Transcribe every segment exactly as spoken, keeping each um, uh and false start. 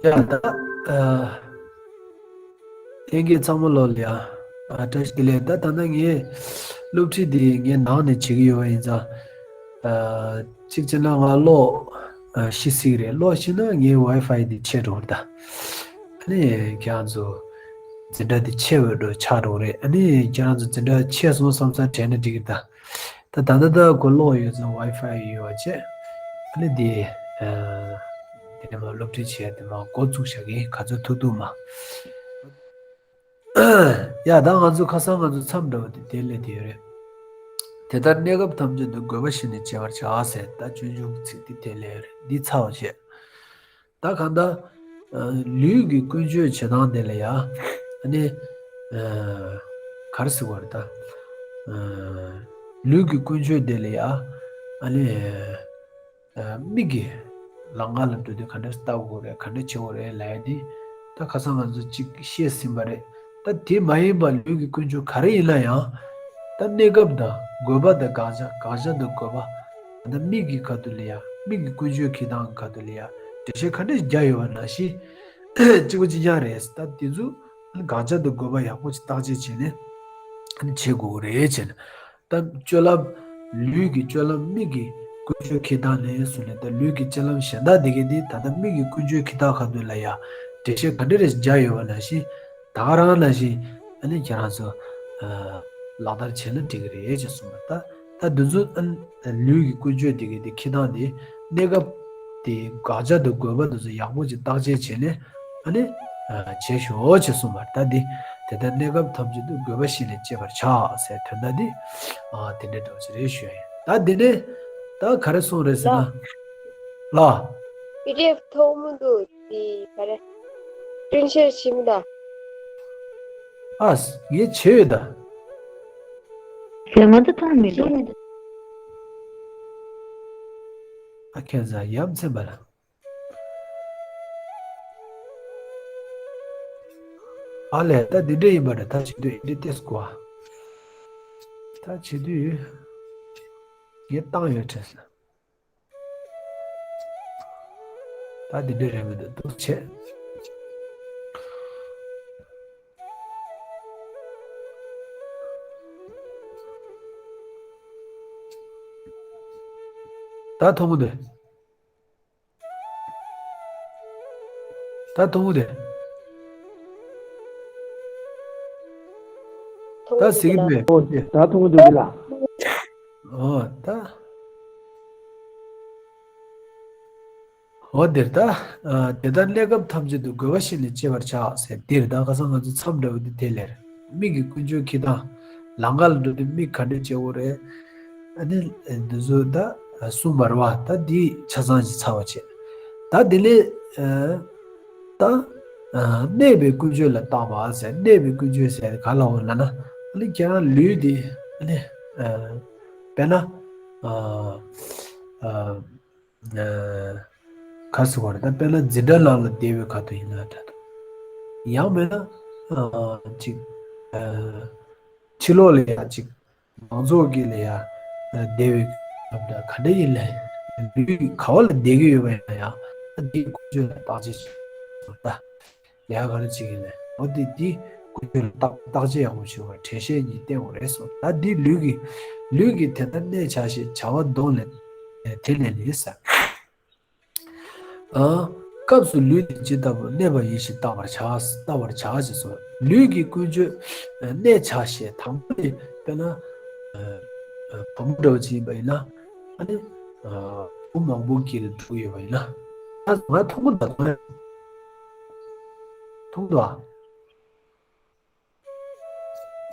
ཡ་ད། ཨ། ལྷན་རྒྱས་ཚང་མ་ལོ་ལ་ཡ། ཨ། བཀྲ་ཤིས་བདེ་ལེགས། ད་ད་ལྟ་ངས་སློབ་ཁྲིད་འདི་ངས་ནང་ནས་བྱེད་ཀྱི་ཡོད་པ་ཡིན་ཙང་། ཨ། གཅིག་བྱས་ན་ང་གློག་ཨ། ཤི་སྲིད་རེད། གློག་ཤི་ན་ངའི་ཝའི་ཕའི་འདི་ཆད་འགྲོ་གི་རེད་ད། ཨ་ནི་ཁྱེད་རང་ཚོ་འཛིན་གྲྭ་འདི་ཆད་པའི་འགྲོ་ཆགས་འགྲོ་གི་རེད། ཨ་ནི་ཁྱེད་རང་ཚོ་འཛིན་གྲྭ་ཆད་སོང་བསམ་ས་དྲན་ན་འགྲིག་གི་རེད་ད། ད་ད་ལྟ་ད་གོ་ལོག་ཡོད་ཙང་ཝའི་ཕའི་ཡོད་པ་བྱས། ཨ་ནི་དེ། ཨ། དེ་ནས་མ་སློབ་ཁྲིད་བྱས་ཡ་དེ་མ་འགོ་བཙུགས་བཞག་གི། ག་ཚོད་ཐུབ་ཐུབ་མ། ཡ་ད་ང་ཚོ་ཁ་སང་ང་ཚོ་མཚམས་འདྲ་བ་དེ་དེ་ལས་དེ་ཡོད་རེད། དེ་ལྟར་གནས་སྐབས་ཐམས་ཅད་དུ་དགོས་པ་བཞིན་ནི་སྤྱད་པར་བྱ་ཟེར། ད་སྤྱོད་འཇུག་གི་ཚིག་དེ་དེ་ལས་ཡོད་རེད། འདི་ཚར་བ་བྱས། ད་གང་ལྟར། ཨ། ལུས་ཀྱི་ཀུན་སྤྱོད་བྱེད་སྟངས་དེ་ལ་ཡ། ཨ་ནི། ཨ། ག་རེ་ཟེར་དགོས་རེད་ད། ཨ། ལུས་ཀྱི་ཀུན་སྤྱོད་དེ་ལ་ཡ། ཨ་ནི། ཨ། མིག་གིས་ལམ་ཁ་ལ་འགྲོ་དུས་ག་འདྲ་ལྟ་དགོས་རེད། ག་འདྲ་བྱེད་དགོས་རེད་ལབ་ཡ་དེ། ད་ཁ་སང་ང་ཚོ་གཅིག་བཤད་ཟིན་པ་རེད། ད་དེ་མ་ཡིན་པ་ལུས་ཀྱི་ཀུན་སྤྱོད་ག་རེ་ཡིན་ན་ཡང་། ད་གནས་སྐབས་དང་དགོས་པ་དང་དགག་བྱ། དགག་བྱ་དང་དགོས་པ། ད་མིག་གི་ཁ་ཐུག་ལ་ཡ། མིག་གི་ཀུན་སྤྱོད་འཁྱེར་སྟངས་ཁ་ཐུག་ལ་ཡ། འགྲེལ་བཤད་ག་འདྲ་རྒྱག་ཡོད་པ་ནང་བཞིན། གཅིག་པ་གཅིག་རྐྱང་རེད། ད་དེ་ཚོ་དགག་བྱ་དང་དགོས་པ་ཡག་པོ་ཞིག་བརྟག་དཔྱད་བྱས་ནས་བྱེད་དགོས་ཀྱི་རེད་བྱས་ནས། ད་སྤྱོད་ལམ། ལུས་ཀྱི་སྤྱོད་ལམ། མིག་གི་ཀུན་སྤྱོད་འཁྱེར་སྟངས་ནས་བཟུང་ནས། ད་ལུས་ཀྱི་སྤྱོད་ལམ་གཞན་དག་དེ་གའི་དེ་ད་ལྟ་མིག་གི་ཀུན་སྤྱོད་འཁྱེར་སྟངས་ཁ་ཐུག་ལ་ཡ་འགྲེལ་བཤད་ག་འདྲ་རེ་བརྒྱབ་ཡོད་པ་ནང་བཞིན། ད་ག་རང་ནང་བཞིན་ཨ་ནི་ཁྱེད་རང་ཚོ། ཨ། ལག་བསྟར་བྱས་ན་འགྲིག་གི་རེད་ཅེས་གསུངས་པ། ད་ད་འདི་ཚོ་ཨ་ནི་ལུས་ཀྱི་ཀུན་སྤྱོད་དེ་གའི་དེ་འཁྱེར་སྟངས་དེ། གནས་སྐབས་དེ་དགག་བྱ་དང་དགོས་པ་དེ་ཚོ་ཡག་པོ་ཅིག་བརྟག་དཔྱད་བྱས་ནས། ཨ་ནི། ཨ། བྱེད་ཤོག་ཅེས་གསུངས་པ་རེད། ད་འདི། དེ་ལྟར་གནས་སྐབས་ཐམས་ཅད་དུ་དགོས་པ་བཞིན་ལ་སྤྱད་པར་བྱ་ཟེར་དོན་དག་འདི། ཨ། དེ་འདྲའི་འདྲ་བོ་ཞིག་རེད་ཞུ་ཡ་ཡིན། ད་འདི་ནས་ད་ག་རེ་གསུངས་རེད་ཟེར་ན། ལགས། ལགས། པི་ཌི་ཨེཕ་ཐོག་མ་འདུག་དེ་ག་རེ། སྐྲུན་བཤེར་བྱེད་མི་ད། ཨ། ངས་བྱས་ཡོད་ད། ལས་ང་ཚོ་མཐོང་མི་འདུག་ཨ། ཁྱེད་ཚོ་ཡ་མཚན་པ་ལ། ཨ་ལས། ད་འདི་འདྲ་ཡིན་པ་རེད། ད་བྱེད་དུས་འདི་ཏེས་གོ། ད་བྱེད་དུས་ངས་བཏང་ཡོད་དྲན་སོང་། ད་འདི་འདྲ་རེད་མི་འདུག་འདུག་བྱས། ད་མཐོང་གི་འདུག་ད་མཐོང་གི་འདུག་ད་གཟིགས་མེད། ཨོ་ད་མཐོང་གི་འདུག་གི་ལ། ཨོ་ད། འོ་དེར་ད། ཨ། དེ་ལྟར་གནས་སྐབས་ཐམས་ཅད་དུ་དགོས་པ་བཞིན་ནི་སྤྱད་པར་བྱ་ཟེར། དེར་ད་ཁ་སང་ང་ཚོ་མཚམས་འདྲ་བོ་འདི་དེ་ལེར། མིག་གི་ཀུན་སྤྱོད་འཁྱེར་སྟངས། ལམ་ཁ་ལ་འགྲོ་དུས་མིག་ག་འདྲ་བྱེད་དགོས་རེད། ཨ་ནི་འདི་ཚོ་ད་གསུངས་པ་རེད་བ། ད་འདི་ཆ་ཚང་ཞིག་ཚར་བ་བྱས། ད་དེ་ལས། ཨ། ད། ཨ། གནས་པའི་ཀུན་སྤྱོད་ལ་བརྟག་པ་ཟེར། གནས་པའི་ཀུན་སྤྱོད་ཟེར་ག་ལ་འོང་ལབ་ན། ཨ་ནི་ཁྱེད་རང་ལུས་འདི། ཨ་ནི། ཨ། དཔེར་ན། ཨ། ཨ། ཨ། ག་ཟེར་བ་རེད། ད་དཔེར་ན་འཛིན་གྲྭ་ནང་ལ་བསྡད་པའི་ཁ་ཐུག་ཡིན་ན་འདྲ་འདུག་ཡང་མིན་ན། ཨ། ཅིག་ཨ། ཕྱི་ལོགས་ལ་ཡ་ཅིག་མང་ཚོགས་ཀྱི་ལ་ཡ་བསྡད་པའི་སྐབས་འདྲ་ག་འདྲ་ཡིན་ལབ། ལུས་ག་བ་ལ་བསྡད་ཀྱི་ཡོད་པ་ཡིན་ན་ཡང་། ཨ། འདིའི་ཀུན་སྤྱོད་ལ་བརྟག་དཔྱད་བྱེད་དགོས་ད། ལས་ཀ་ག་རེ་བྱེད་ཀྱི་ཡིན་ནའི། འོ་དེ་དེ་ཀུན་སྤྱོད་ལ་བརྟག་བརྟག་དཔྱད་ཡག་པོ་བྱེད་དགོས། དྲན་ཤེས་གཉིས་བསྟེན་དགོས་རེད་གསུངས། ད་འདི་ལུས་ཀྱི། ལུས་ཀྱིས་དེ་ལྟར་གནས་བྱ་ཞེས་བྱ་བ་གདོད་ནས་དེ་ལས་ནི་ཟེར། ཨ། སྐབས་སུ་ལུས་དེ་ཇི་ལྟ་བུར་གནས་པ་ཡིན་ཞེས་བརྟག་པར་བྱ། བརྟག་པར་བྱ་ཞེས་གསུངས། ལུས་ཀྱི་ཀུན་སྤྱོད་གནས་བྱ་ཞེས། དང་པོ་ནི་དཔེར་ན། ཨ། བུ་མོ་འདྲ་བོ་ཅིག་ཡིན་པ་ཡིན་ན། ཨ་ནི། ཨ། བུ་མང་པོ་དཀྱིལ་ལ་འགྲོ་གི་ཡོད་པ་ཡིན་ན། ང་མཐོང་གི་འདུག་མཐོང་གི་འདུག་ཨ།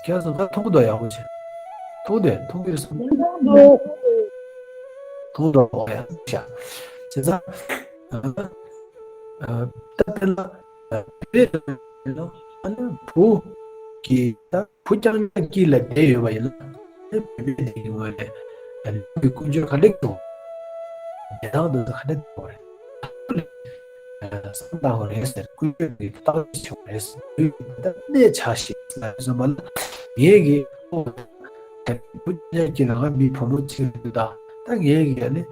ཁྱེད་ཚོ་ད་མཐོང་གི་འདུག་ཡག་པོ་བྱས། མཐོང་དེ་མཐོང་གི་རེད་སོང་། མཐོང་འདུག་ཨོ་ཡ་ཤ། བྱས་ཙང་། ཨ། ད་དེ་ལ་བུད་མེད་ལ་ཨ་ནི་བུ་གི་ད་བུ་རྐྱང་རྐྱང་དཀྱིལ་ལ་བསྡད་ཡོད་པ་ཡིན་ན། ཨ་ནི་བུད་མེད་དེ་གི་ངོས་ནས་ལུས་ཀྱི་ཀུན་སྤྱོད་ག་འདྲ་འདུག་བསྡད་སྟངས་དེ་ཚོ་ག་འདྲ་འདུག་རེད། བསམ་བཏང་བ་རེད་ཟེར། ཀུན་སྤྱོད་ཀྱི་བརྟག་དཔྱད་བྱེད་པ་རེད་ཟེར། ལུས་ཀྱི་ད་གནས་བྱ་ཞེས་ཟེར་བ་ལ། ངས་ཀྱིས་ཨོ་ད་བུ་གཅིག་གི་ནང་མི་བུ་མོ་གཅིག་རེད་འདུག་ད་ད་ངས་ཀྱིས་ཨ་ནི་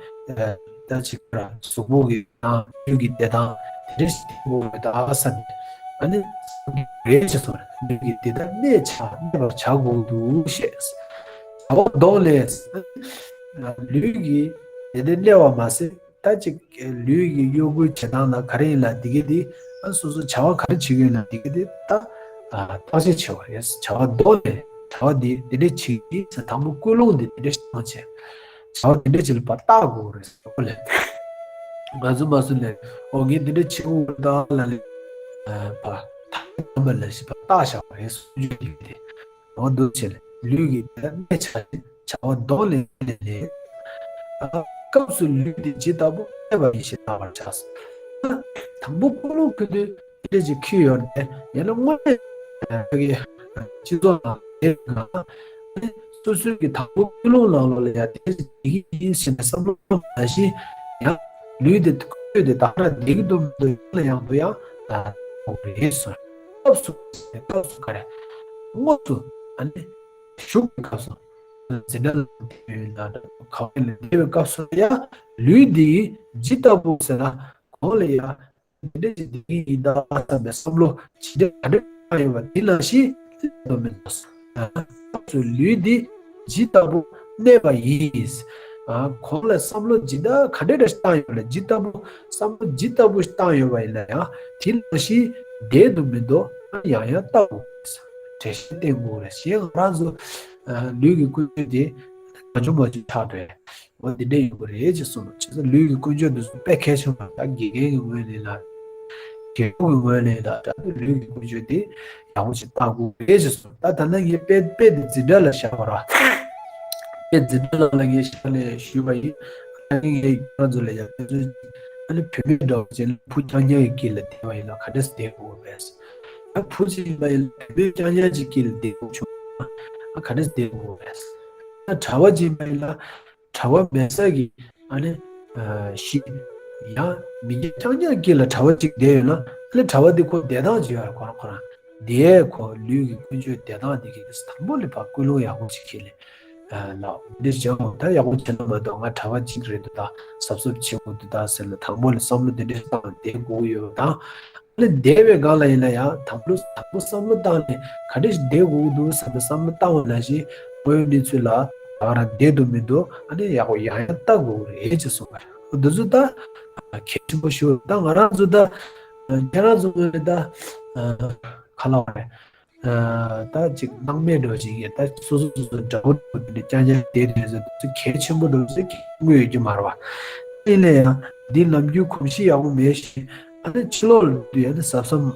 ད་ཅིག་ར་གཟུགས་པོ་གི་དང་ལུས་ཀྱི་བདེ་ཐང་དེ་འདྲ་ཞིག་ཐེབས་དགོས་རེད་ད་བསམ་ནས། ཨ་ནི་རེད་ཅེས་སོང་། ལུས་ཀྱི་བདེ་ཐང་གནས་བྱ་གནས་པར་བྱ་དགོས་འདུག་ཞེས། བྱ་བ་གདོང་ལས། ལུས་ཀྱི་བདེ་ཐང་གནས་པ་མ་ཟད། ད་ཅིག་ལུས་ཀྱི་གཡོ་འགུལ་བྱེད་སྟངས་ལ་ག་རེ་ཡིན་ལ་འདི་གེ་འདི་ཨ་སོ་སོ་བྱ་བ་ག་རེ་བྱེད་ཀྱི་ཡོད་ལ་འདི་གེ་འདི་ད་བརྟག་དཔྱད་བྱེད་པ་རེད། བྱ་བ་གདོང་ལས་བྱ་བ་འདི་འདི་འདྲས་བྱེད་ཀྱི་ཟེར་དང་པོ་ཀུན་སློང་འདི་འདི་འདྲས་བཏང་བྱས། བྱ་བ་འདི་འདྲས་བྱེད་ལ་ཕར་བརྟག་དགོས་རེད་ཟེར་གོ་ལས། ང་ཚོ་མ་སུ་ལས་ཨོ་ངས་འདི་འདྲས་བྱེད་དགོས་ད་ལ་ལས་ཕར་ཐག་དམ་པ་ལ་ཞིག་ཕར་བརྟག་བྱ་བ་རེད་སོ་སོ་འདི་གེ་འདི། འོ་འདུག་བྱས་ལ་ལུས་ཀྱི་གནས་བྱ་བྱ་བ་གདོང་ལས་ལས་ལས། སྐབས་སུ་ལུས་འདི་ཇི་ལྟ་བུ་གནས་པ་ཡིན་ཞེས་བརྟག་པར་བྱ། དང་པོ་ཀུན་སློང་ཁུལ་དུ་དེ་འདྲ་ཅིག་འཁྱེར་ཡོད་ནས་ཡང་ན་དངོས་གནས་ཀྱི་སྤྱི་ཚོགས་ནང་དེ་ག་སོ་སོའི་གི་དང་པོ་ཀུན་སློང་ནང་ལོགས་ལ་ཡང་དེ་འདྲ་ཅིག་ཡིན་ཞེས་ནས་བསམ་བློ་གཏོང་བ་ནང་བཞིན་ཡང་ལུས་དེ་ཁུལ་དེ་དག་ན་བསྡད་ཀྱི་འདུག་མི་འདུག་ཡང་ལ་ཡང་དུ་ཡང་ད་འོ་རེད་སོ། སྐབས་སུ་སྐབས་སུ་ག་རེ། དངོས་སུ་ཨ་ནི་བཞུགས་པའི་སྐབས་སུ་འཛིན་གྲྭ་ལ་འདས་པའི་ལ་ག་བ་ལ་འདས་པའི་སྐབས་སུ་ཡང་ལུས་འདི་ཇི་ལྟ་བུ་ཟེར་ན་གོང་ལ་ཡང་འདི་འདྲ་ཞིག་འདི་གི་ཡིན་ད་བསམ་པའི་བསམ་བློ་ཇི་འདྲ་ག་འདྲ་བཏང་ཡོད་པ་འདི་ལ་ཞིག་དོ་མི་འདུག་སྐབས་སུ་ལུས་འདི་ཇི་ལྟ་བུ་གནས་པ་ཡིན། ཨ་གོང་ལ་བསམ་བློ་ཇི་འདྲ་ག་འདྲ་འདྲ་ཞིག་བཏང་ཡོད་ལ་ཇི་ལྟ་བུ་བསམ་བློ་ཇི་ལྟ་བུ་ཞིག་བཏང་ཡོད་པ་ཡིན་ན་ཡང་དེ་ལ་ཞིག་བསྡད་དུ་མི་འདུག་ཨ་ཡང་ཡང་ལྟ་དགོས་རེད། འགྲེལ་བཤད་བསྟན་དགོས་རེད་ཞེས་ང་རང་ཚོ་ལུས་ཀྱི་ཀུན་སྤྱོད་དེ་མ་བྱུང་མ་བྱུང་ཆགས་འགྲོ་ཡ། འོ་འདི་འདྲ་ཡོད་རེད་ཅེས་གསུངས། བྱས་ཙང་ལུས་ཀྱི་ཀུན་སྤྱོད་འདི་ཚོ་དཔེ་གལ་ཆེན་པོ་རེད། ད་དགེ་རྒན་གྱི་ངོས་ནས་ལ་དགེ་ཕྲུག་གི་ངོས་ནས་ལ་ད་ལུས་ཀྱི་ཀུན་སྤྱོད་འདི་ཡག་པོ་ཞིག་བལྟ་དགོས་རེད་ཅེས་གསུངས། ད་ད་ལྟ་ངས་དཔེ་དཔེ་འདི་འཛིན་གྲྭ་ལ་བཞག་པ་ར། དཔེ་འཛིན་གྲྭ་ནང་ལ་ངས་བཞག་ནས་ཞུས་པ་ཡིན། ཨ་ནི་ངས་ཁྱེད་རང་ཚོ་ལ་ཡང་དཔེ་མཚོན་ཅིག་ཨ་ནི་བུད་མེད་འདྲ་བོ་ཅིག་ལ་བུ་རྐྱང་རྐྱང་གི་དཀྱིལ་ལ་བསྡད་པ་ཡིན་ན་ག་འདྲས་བསྡད་དགོས་པས། ཨ་བུ་ཅིག་ཡིན་པ་ཡིན་ན་བུད་མེད་རྐྱང་རྐྱང་ཅིག་དཀྱིལ་ལ་བསྡད་དགོས་བྱུང་ན་ཨ་ག་འདྲས་བསྡད་དགོས་པས། ཨ་གྲྭ་བ་ཅིག་ཡིན་པ་ཡིན་ན། གྲྭ་བ་མེད་ས་གི་ཨ་ནི་ཞིག་ཡང་མི་སྐྱ་རྐྱང་རྐྱང་དཀྱིལ་ལ་གྲྭ་བ་གཅིག་བསྡད་ཡོད་ན་ཨ་ནི་གྲྭ་བ་འདི་ཁོ་བསྡད་སྟངས་ཅིག་ཡོད་རེད། ཁོ་རང་ཁོ་རང་བསྡད་ཁོ་ལུས་ཀྱི་ཀུན་སྤྱོད་བསྡད་སྟངས་འདི་གི་དང་པོ་ལས་ཕར་ཀུན་སློང་ཡག་པོ་ཅིག་ཁྱེར་ལས་ལགས་འདི་བྱ་འོང་ད་ཡག་པོ་བྱས་ན་མ་གཏོགས་ང་གྲྭ་བ་གཅིག་རེད་འདུག་ད་གཟབ་གཟབ་བྱེད་དགོས་འདུག་ད་ཟེར་ལ་དང་པོ་ལས་བསམ་བློ་འདི་འདྲ་བཏང་བསྡད་དགོས་ཡོད་དང་། ཨ་ནི་འདས་པའི་སྒང་ལ་ཡིན་ན་ཡང་དང་པོ་དང་པོ་བསམ་བློ་བཏང་ནས་ག་འདྲ་ཞིག་བསྡད་དགོས་ཀྱི་འདུག་བསམ་པའི་བསམ་བློ་བཏང་བ་ནང་བཞིན་དངོས་ཡོད་གནས་ཚུལ་ལ་ད་ག་རང་བསྡད་འདུག་མི་འདུག་ཨ་ནི་ཡག་པོ་ཡང་ཡང་བལྟ་དགོས་རེད་ཅེས་གསུངས་པ་རེད། འདི་ཚོ་ད་གལ་ཆེན་པོ་ཞིག་རེད། ད་ང་རང་ཚོ་ད་ཁྱེད་རང་ཚོ་ངོས་ནས་ད་ག་ལ་བ་རེད། ད་ཅིག་སྣང་མེད་འདྲ་བོ་ཅིག་ཡིན། ད་སོ་སོ་སོ་སོ་འདྲ་པོ་འདྲ་པོ་དེ་འདྲ་རྐྱང་རྐྱང་བསྡད་དེ་ཟེར་དུས་གལ་ཆེན་པོ་འདྲ་བོ་ཟེར་གྱི་དངོས་ཡོད་ཀྱི་མ་རེད་བ། དེ་ལས་ཡང་འདི་ནམ་རྒྱུན་གོམས་གཤིས་ཡག་པོ་མེད་བཞིན་ཨ་ནི་ཕྱི་ལོགས་ལ་འདུག་ཡང་ནི་གཟབ་གཟབ་མ་